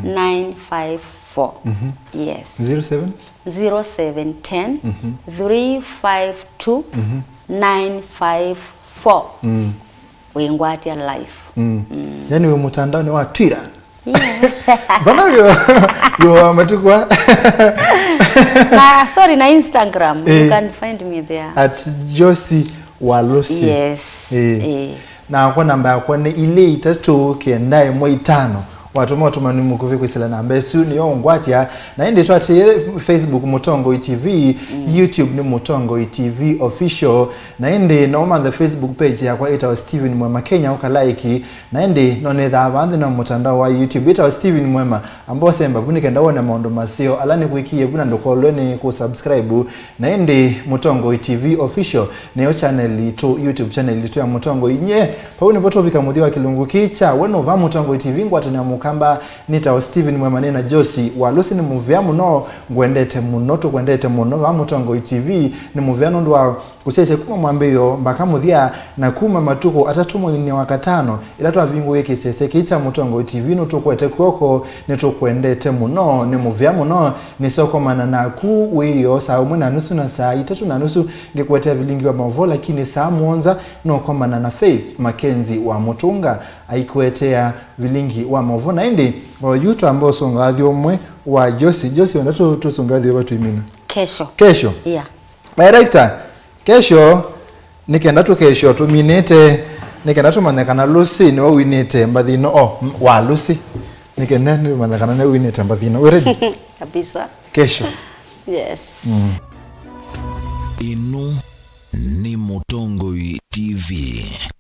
nine five four. Mhm. Yes. Zero seven? Zero seven ten, mhm, three five two, nine five four. Mm. Wĩngwatya life. Mm. Mm. Yani wĩ mũtandaonĩ wa Twitter. Yeah. Vana wĩ wa, wĩ wa matukũ aa. Na, sorry, na Instagram. Eh. You can find me there. At Josie Walusi. Yes. Eh. Eh. Nakwa namba yakwa nĩ ilĩ itatũ kenda ĩmwe itano. Watũma ũtũmani mũkuvĩ kwĩsĩla namba ĩsu nĩyo ũngwatya. Na ĩndĩ twatĩĩe Facebook Mũtongoi T V, mm, YouTube nĩ Mũtongoi T V Official. Na ĩndĩ no ũmanthe Facebook page yakwa ĩtawa Steven Mwema Kenya, ũkalaiki. Na ĩndĩ no nĩthaa vaa nthĩ na mũtandao wa YouTube ĩtawa Steven Mwema. Amba ũsemba vu nĩ kenda wone maũndũ maseo ala nĩkwĩkie vu, na ndũkolwe nĩ kũ subscribe. Na ĩndĩ Mũtongoi T V Official nĩyo channel yitũ, YouTube channel yitũ ya Mũtongoi. Nye, vau nĩvo tũvika mũthya wa kĩlungu kĩĩ kya We Nũũ Vaa Mũtongoi T V, ngwatanĩo ya mũka Kamba, nĩtawa Steven Mwema, nĩ na Josie Walusi. Nĩ mũvea mũno, ngwendete mũno, tũkwendete mũno vaa Mũtongoi T V. Nĩ mũvea nũndũ wa kũsyaisya kuma mwambĩĩo mbaka mũthya, na kuma matukũ atatũ mweinĩ wa katano, ĩla twavingũie kĩsese kĩĩ kya Mũtongoi T V, nũtũkwete kw'oko. Nĩtũkwendete mũno, nĩ mũvea mũno. Nĩsyokomana naku wĩoo saa ũmwe na nusu na saa itatũ na nusu ngĩkũetea vilingi wa maũvoo, lakini saa mũonza nũkomana na Faith Mackenzie wa Mũtũnga aikũetea vilingi wa maũvoo. Na ĩndĩ o yu twamba ũsũngathyo ũmwe wa Josie. Josie, wenda tũ-, tũsũngathyo vatũimina? Kesho. Kesho? Yeah. Director, kesho, nĩ kenda tũkesho tũminĩte, nĩ kenda tũmanye kana Lucy nĩwe winĩte mbathi ĩno, o, m-, wa Lucy. Nĩ kenda nĩmanye kana nĩwe winĩte mbathi ĩno. We ready? Kabisa. Kesho. Yes. Mm. Ĩno nĩ Mũtongoi T V.